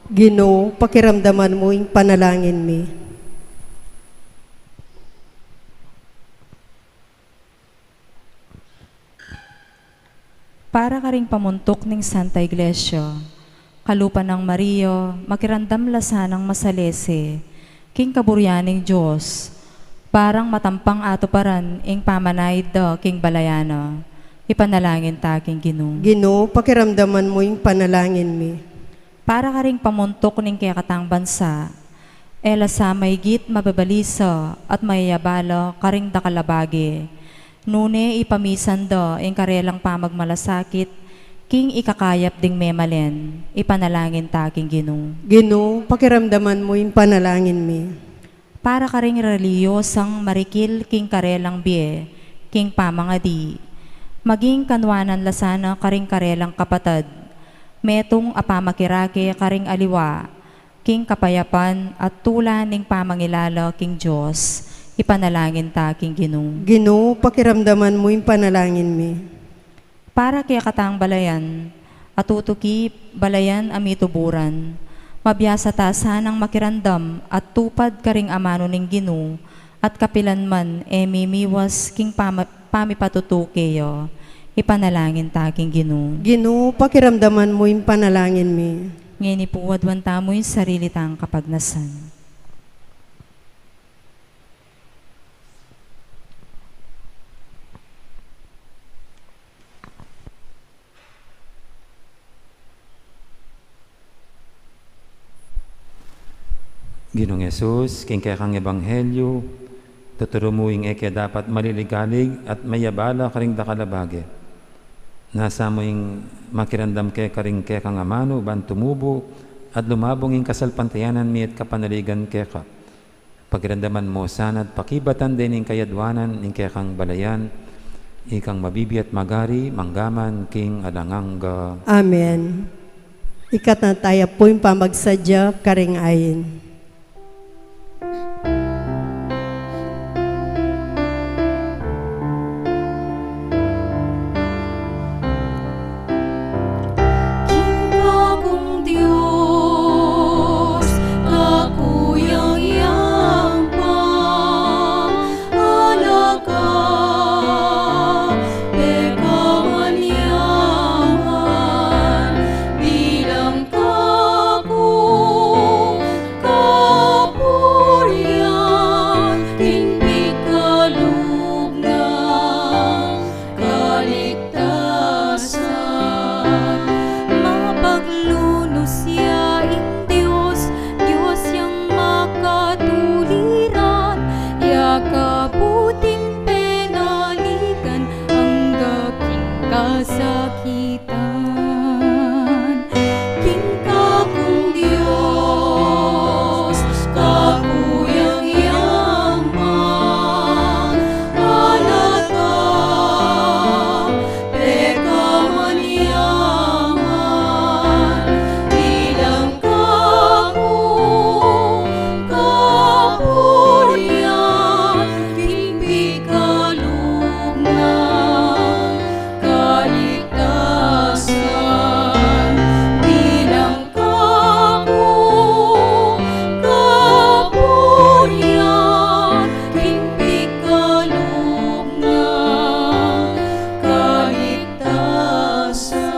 Ginu, pakiramdaman mu ing panalangin mi. Para karing pamuntuk ning Santa Iglesia. Kalupa nang Maria, makiramdam la sanang masalese king kaburian ning Dios, barang matampang atuparan ing pamanaid da king balayan na. Ipanalangin ta king Ginu. Ginu, pakiramdaman mu ing panalangin mi. Para karing pamuntuk ning kekatang bansa, e la sa maigit mababalisa at mayayabala karing dakal a bage, nune ipamisan da ing karelang pamagmalasakit king ikakayap ding memalen. Ipanalangin ta king Ginu. Ginu, pakiramdaman mu ing panalangin mi. Para karing reliyosang marikil king karelang bie king pamangadi, maging kanwanan la sana karing karelang kapatad, metung a pamakirake karing aliwa, king kapayapan at tula ning pamangilala king Dios. Ipanalangin ta king Ginu. Ginu, pakiramdaman mu ing panalangin mi. Para kekatang balayan, a tutuki balayan a mituburan, mabiasa ta sanang makiramdam at tupad karing amanu ning Ginu, at kapilan man e mimiwas king pama-, pamipatutuke ya. Ipanalangin ta king Ginu. Ginu, pakiramdaman mu ing panalangin mi. Ngeni pu, aduan tamu ing sarili tang kapagnasan. Ginung Jesus, king kekang ebanghelyu, tuturu mu ing e ke dapat maliligalig at mayabala karing dakal a bage. Nasa mu ing makiramdam ke karing kekang amanu ban tumubu at lumabung ing kasalpantayanan mi at kapanaligan keka. Pakiramdaman mu sana at pakibatan deng kayadwanan ning kekang balayan, ikang mabibie at magari, mangga man king alang angga. Amen. Ikatan taya pu ing pamagsadya karing ain. King kakung Dios, kakuyang yang pang alaga, pekamanyaman bilang kakung kapurian, king pikalub na kaligtasan. Mapaglunus ya ing Dios, Dios yang makatuliran, ya kabuting penaligan, angga king kasakitan. King kakung Dios, kakuyang yang pang alaga, pekamanyaman bilang kakung kapurian, king pikalub na kaligtasan, bilang kakung kapurian, king pikalub na kaligtasan.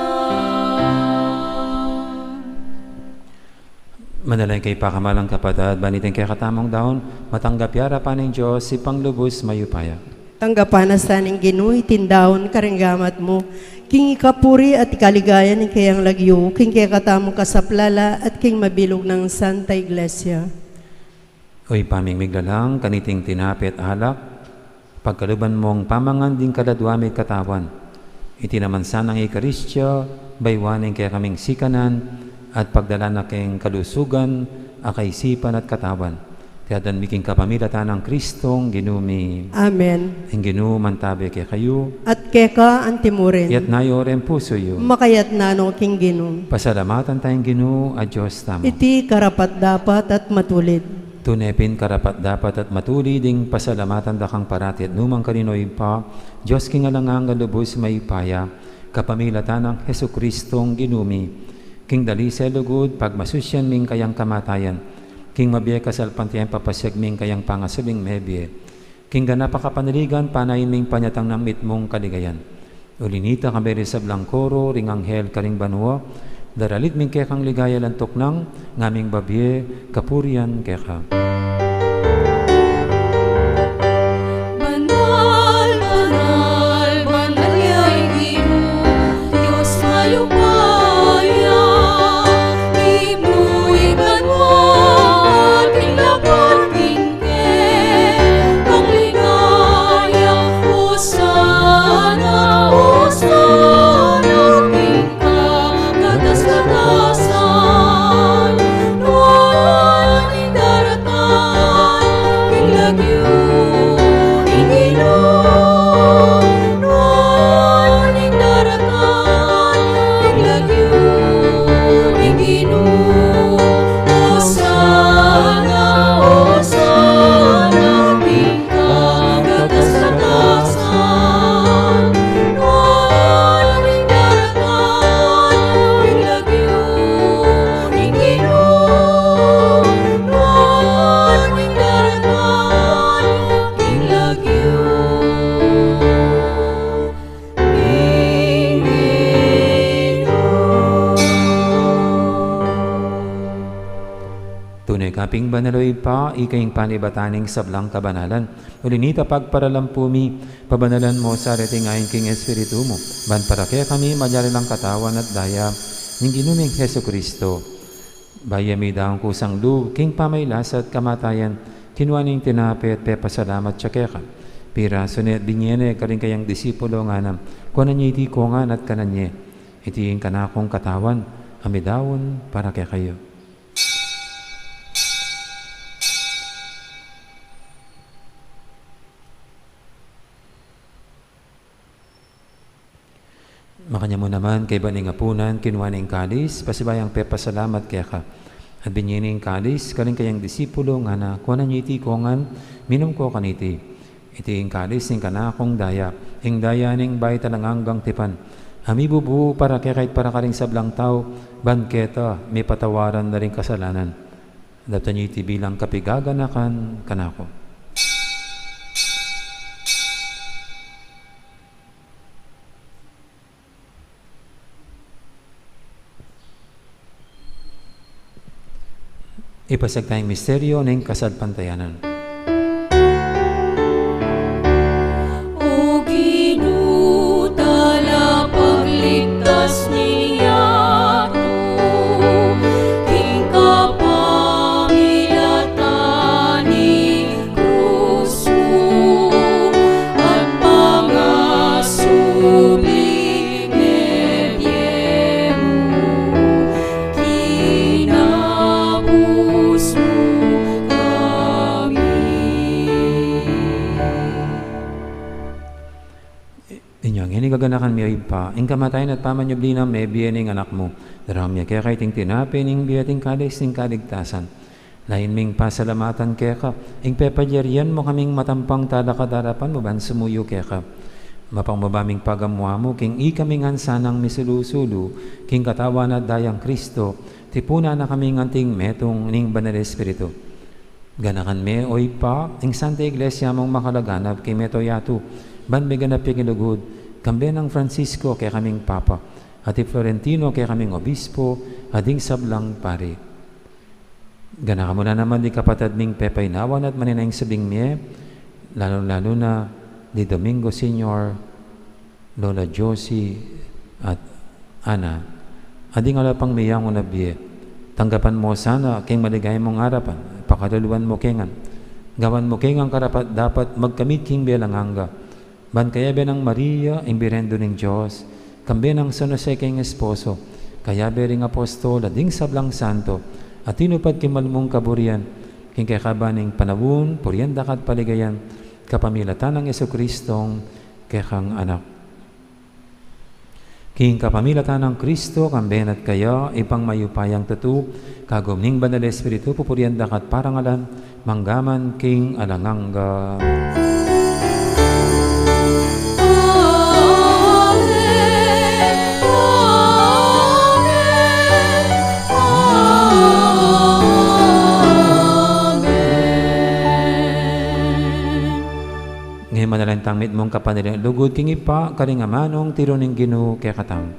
Manalangin kayu, pakamalan kung kapatad, ban iting kekatamung daun, matanggap ya arapan ning Dios, Ibpang lubus mayupaya. Tanggapan na sa ning Ginu iting daun karing gamat mu, king ikapuri at ikaligaya ning kayang lagyu, king kekatamung kasaplalan at king mabilug nang Santa Iglesia. O Ibpa ming miglalang, kaniting tinape at alak, pagkaluban mung pamangan ding kaladua mi katawan. Iti naman sanang Eukaristia, bayuan ing kekaming sikanan, at pagdalan na king kalusugan a kaisipan at katawan. Iti adwan mi king kapamilatan nang Kristong Ginu mi. Amen. Ing Ginu mantabe kekayu. At keka antimurin. Iyatas yu ring pusu yu. Makayatas no king Ginu. Pasalamatan taya ing Ginu a Dios tamu. Iti karapat-dapat at matulid. Tune pin karapat-dapat at matulid ing pasalamatan da kang parati at nukarin man, O Ibpa, Dios king alang angga, lubus mayupaya, kapamilatan nang Jesukristong Ginu mi. King dalise lugud, pagmasusyan mi ing kayang kamatayan, king mabie kasalpantayanan, papasiag mi ing kayang pangasubling mebie, king ganap a kapanaligan, panayan mi ing panyatang nang mitmung kaligayan. Uli na nita, kayabe ring sablang koro ring anghel karing banua, Daralit mi ing kekang ligaya, lantuk nang ngaming babie kapurian keka. Banal, banal, banal ya ing Ginu, Dios mayupaya. Ibnu ing banua at ing lapat king kekang ligaya. Osana, Osana king kagatas-gatasan. Nuan ing daratang king lagyu ning Ginu. Nuan ing daratang king lagyu ning Ginu. Osana, Osana king kagatas-gatasan. Nuan ing daratang king lagyu ning Ginu. Nuan ing daratang king lagyu ning Ginu. Tune ka pin banal, o Ibpa, ika ing panibatan ning sablang kabanalan. Uli na nita, pagparalan pu mi, pabanalan mu sa reting ain king Espiritu mu, ban para kekami malyari lang katawan at daya ning Ginu ming Jesucristo. Bayu ya midaun kusang lub king pamagkasakit at kamatayan, kinua ne ing tinape at pepasalamat ya keka. Pirasu ne at binie ne karing kayang disipulo, ngana: Kuanan ye iti kongan at kanan ye. Iti ing kanakung katawan a midaun para kekayu. Makanyan mu naman, kaybat ning apunan, kinua ne ing kalis, pasibayu yang pepasalamat keka at binie ne ing kalis karing kayang disipulo, ngana: Kuanan ye iti kongan, minum ko kaniti. Iti ing kalis ning kanakung daya, ing daya ning bayu at alang anggang tipan, a mibubu para kekayu at para karing sablang tau, ban keta mipatawaran la ring kasalanan. Daptan ye iti bilang kapigaganakan kanaku. Ipasiag taya ing misteryu ning kasalpantayanan. O Ginu, talapagligtas ning yatu, king kapamilatan ning krus mu at pangasubling mebie mu, kinabus mu kami. Inya ngeni gaganakan mi, o Ibpa, ing kamatayan at pamanyubli nang mebie ning Anak mu. Daraun mi keka iting tinape ning bie at ing kalis ning kaligtasan. Lain ming pasalamatan keka ing pepalyarian mu kaming matampang talakad king arapan mu ban sumuyu keka. Mapagmabaming pagamu-amu king ikaming ansanang misulu-sulu king katawan at dayang Kristo, tipunan na kaming anting metung ning Banal Espiritu. Ganakan me, o Ibpa, ing Santa Iglesia mung makalaganap king mabilug a yatu, ban miganap ya king lugud, kambe nang Francisco kekaming Papa, at i Florentino kekaming Obispo, at ding sablang pari. Ganakan mu na naman ding kapatad ming pepainawa na at manenaya king subling mie, lalu-lalu na di Domingo Senior, Lola Josie, at Ana. At ding ala pang meyangu na bie, tanggapan mu sana king maligaya mung arapan, pakaluluan mu ke ngan, gawan mu ke ngan karapat-dapat magkamit king bie alang angga. Ban kayabe nang Maria, ing Birhen Indu ning Dios, kambe nang San Jose king esposo, kayabe ring apostol, at ding sablang santo a tinupad king mal mung kaburian, king kekaban ning panaun, purian da ka at paligayan, kapamilatan nang Jesucristong kekang Anak. King kapamilatan nang Kristo, kambe na at kaya, Ibpang mayupayang tutu, kagum ning Banal Espiritu, pupurian da ka at parangalan, mangga man king alang angga. Amen. Amen. Amen. Ngeni manalangin tang mitmung kapanaligan at lugud king Ibpa, karing amanung tiru ning Ginu kekatang.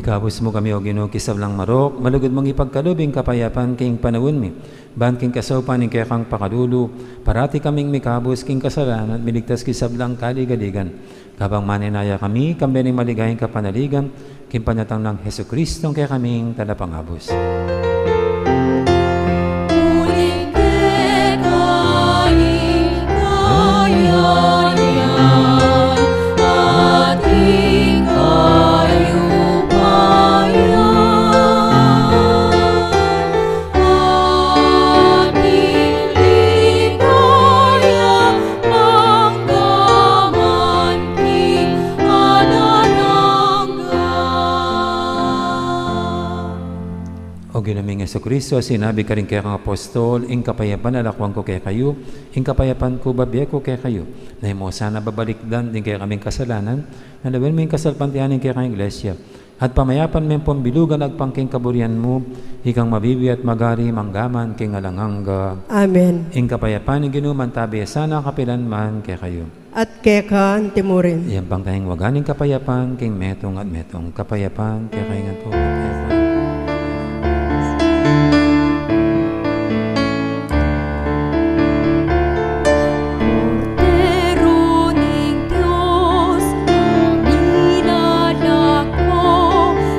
Ikabus mu kami, O Ginu, king sablang marok, malugud mung ipagkalub ing kapayapan king panaun mi. Ban king kasaupan ning kekang pakalulu, parati kaming mikabus king kasalanan at miligtas king sablang kaligaligan. Kabang manenaya kami, kambe ning maligayang kapanaligan, king panyatang nang Jesucristo, ing kekaming Talapangabus. Uling keka ing kayarian at ing kayupayan, at ing ligaya angga man king alang angga. O Ginu ming Jesucristo, sinabi karing kekang apostol, "Ing kapayapan lakuan ku kekayu, ing kapayapan ku bibie ku kekayu." Na e mu sana babalikdan ding kekaming kasalanan, na lawen mu ing kasalpantayanan ning kekang Iglesia, at pamayapan me ampong bilugan agpang king kaburian mu, ikang mabibie at magari mangga man king alang angga. Amen. Ing kapayapan ning Ginu mantabi sana kapilan man kekayu. At keka anti mu rin. Iyampang taya ing waga ning kapayapan king metung at metung. Kapayapan kekayu ngan po, kapayapan. Kordero ning Dios, a milalako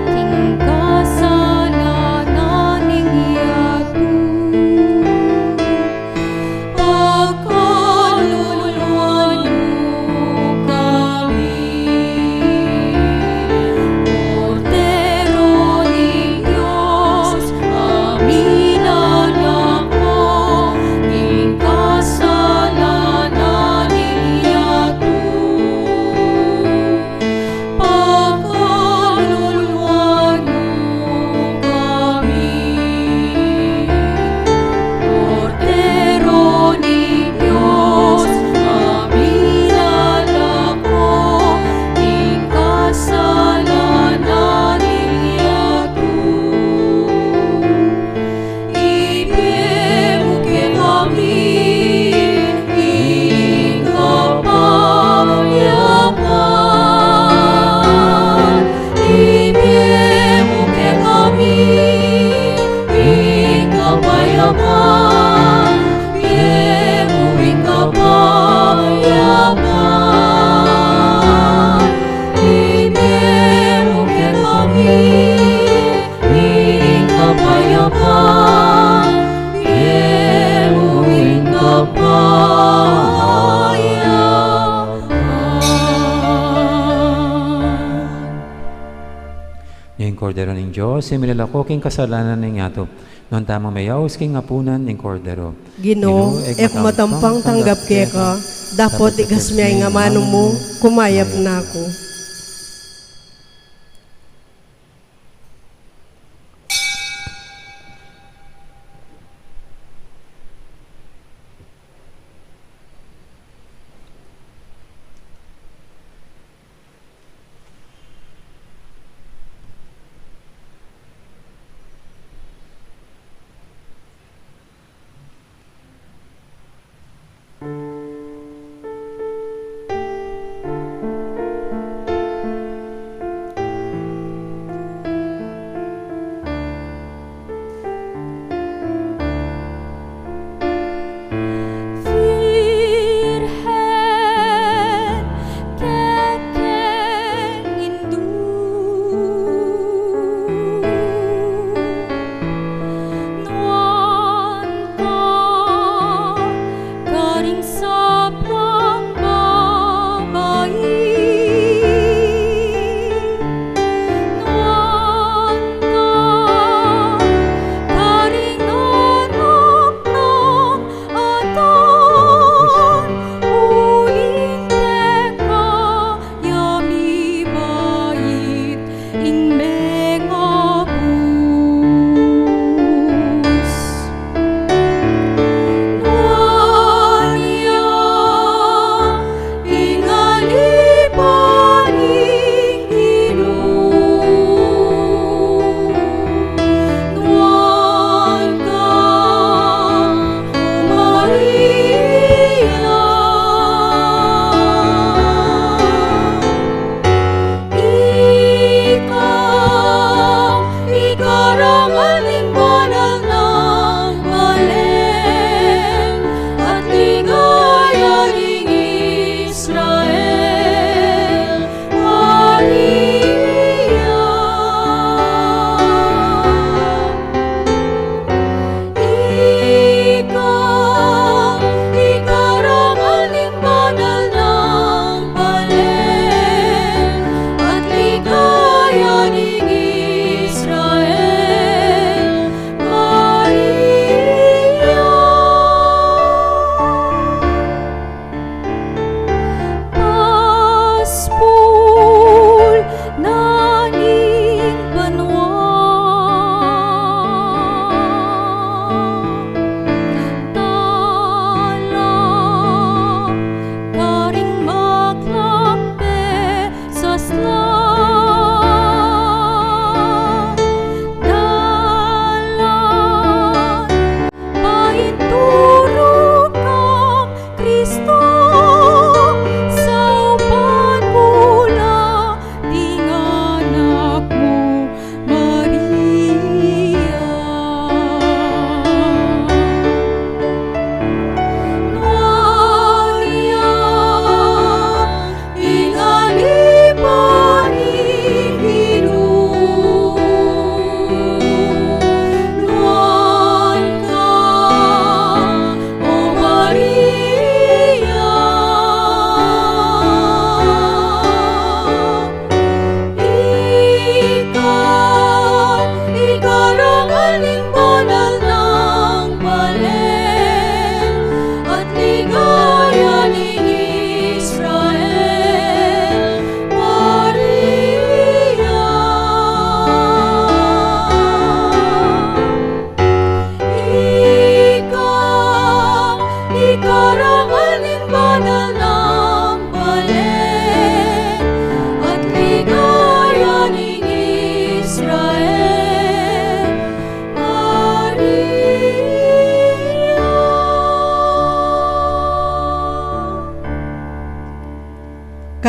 king kasalanan ning yatu, pakaluluan mu kami. Kordero ning Dios, a milalako king kasalanan ning yatu, pakaluluan mu kami. Kordero ning Dios, a milalako king kasalanan ning yatu, ibie mu kekami ing kapayapan. Ibie mu kekami ing kapayapan. Ibie mu ing kapayapan. Ibie mu kekami ing kapayapan, ibie mu ing kapayapan. Ing Kordero ning Dios, a milalako king kasalanan ning yatu. Nuan tamung meyaus king apunan ning Kordero. Ginu, e ku matampang tanggap keka, dapot igas me ing amanu mu, kumayap na ku.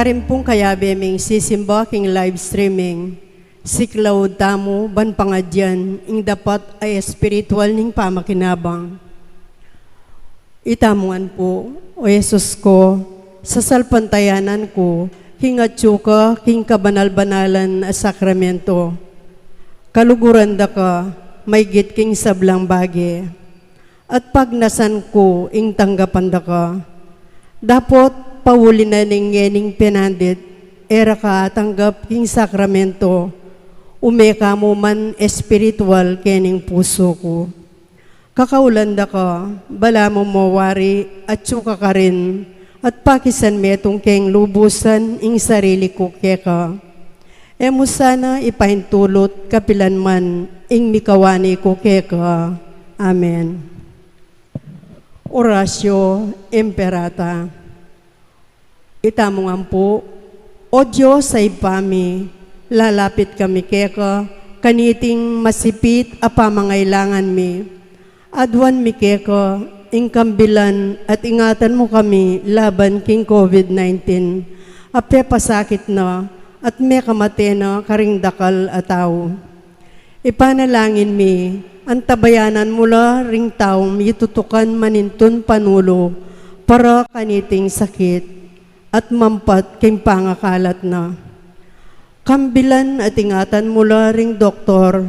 Karin pung kayabe ming sisimba king live streaming, siklaud tamu ban pangadyan ing dapat a espiritual ning pamakinabang. Itamu ngan pu, O Jesus ko, sasalpantayanan ku king atyu ka king kabanal-banalan a sakramento. Kaluguran da ka maygit king sablang bage, at pagnasan ku ing tanggapan da ka. Dapot pauli na ning ngening penandit, e ra ka atanggap king sakramento, ume ka mu man espiritual kening pusu ku. Kakaulan da ka, balamu mo wari atyu ka karin, at pakisan metung keng lubusan ing sarili ku keka. E mu sana ipaintulut kapilan man ing mikawani ku keka. Amen. Oratio Imperata. Itamu ngan pu, O Dios a Ibpa mi, lalapit kami keka kaniting masipit a pamangailangan mi. Aduan mi keka ing kambilan at ingatan mu kami laban king COVID nineteen a pepasakit na at mekamate na karing dakal a tau. Ipanalangin mi, antabayanan mu la ring taung mitutukan manintun panulu para kaniting sakit at mampat king pangakalat na. Kambilan at ingatan mu la ring doktor,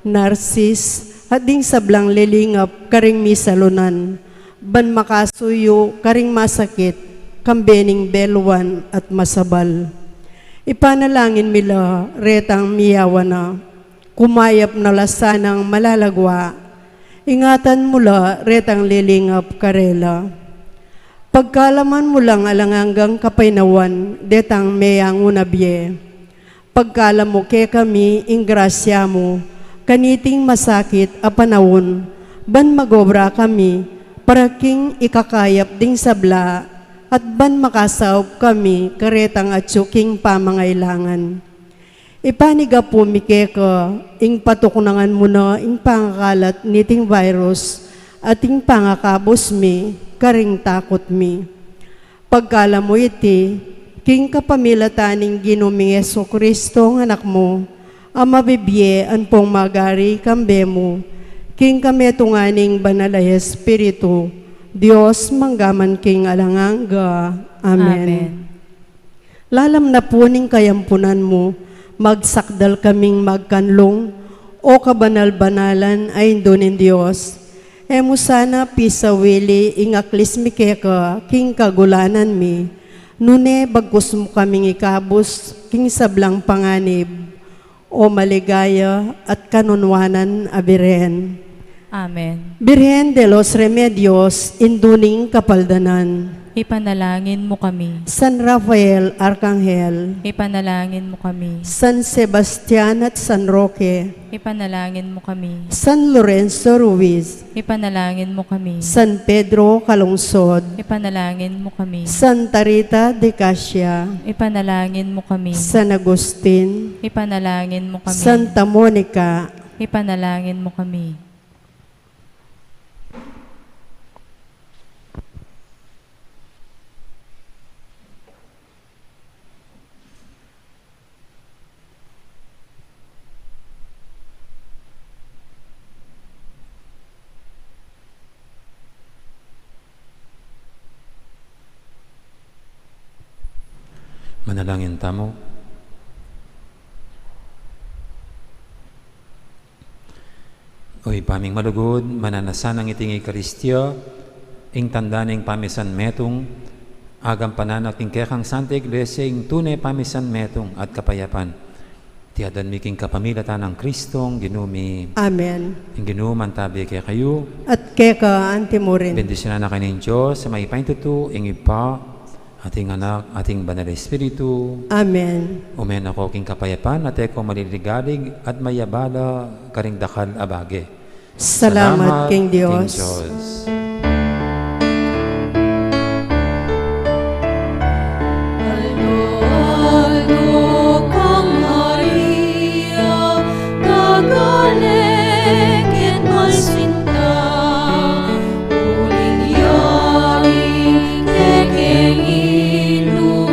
narsis, at ding sablang lilingap karing misalunan, ban makasuyu karing masakit, kambe ning beluan at masabal. Ipanalangin mi la retang miyawa na, kumayap na la sanang malagwa, ingatan mu la retang lilingap karela. Pagkalaman mu lang alang anggang kapaynawan detang meyangu na bie. Pagkalam mu kekami ing grasya mu kaniting masakit a panaun, ban magobra kami para king ikakayap ding sabla, at ban makasaup kami karetang atyu king pamangailangan. Ipanigapu mi keka ing patuknangan mu na ing pangakalat niting virus at ing pangakabus mi karing takut mi. Pagkalam mu iti king kapamilatan ning Ginu ming Jesucristo a Anak mu, a mabibie ampong magari kambe mu, king kametungan ning Banal a Espiritu, Dios, mangga man king alang angga. Amen. Amen. Lalam na pu ning kayampunan mu, magsakdal kaming magkanlung, O kabanal-banalan a Indu ning Dios. E mu sana pisawili ing aklis mi keka king kagulanan mi, nune bagkus mu kaming ikabus king sablang panganib, O maligaya at kanunwanan a Birhen. Amen. Birhen de los Remedios, Indu ning Kapaldanan. Ipanalangin mu kami. San Rafael Arkanghel. Ipanalangin mu kami. San Sebastian at San Roque. Ipanalangin mu kami. San Lorenzo Ruiz. Ipanalangin mu kami. San Pedro Calungsod. Ipanalangin mu kami. Santa Rita de Casia. Ipanalangin mu kami. San Agustin. Ipanalangin mu kami. Santa Monica. Ipanalangin mu kami. Manalangin tamu. O Ibpa ming malugud, mananasan nang iting Eukaristia ing tanda ning pamisan metung, agampanan na king kekang Santa Iglesia ing tune pamisan metung at kapayapan. Iti adwan mi king kapamilatan nang Kristong Ginu mi. Amen. Ing Ginu mantabi kekayu. At keka anti mu rin. Bendisyunan na kayu ning Dios a mayupaya king tutu, ing Ibpa, at ing Anak, at ing Banal a Espiritu. Amen. Ume na ko king kapayapan, at e ko maliligalig, at mayabala karing dakal a bage. Salamat king Dios. Aldo-aldo kang Maria, kagalek at masinta, uling yari kekeng Indu,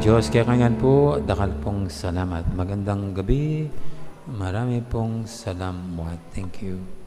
Diyos, kekayu ngan po, dakal pong salamat. Magandang gabi. Marami pong salamat. Thank you.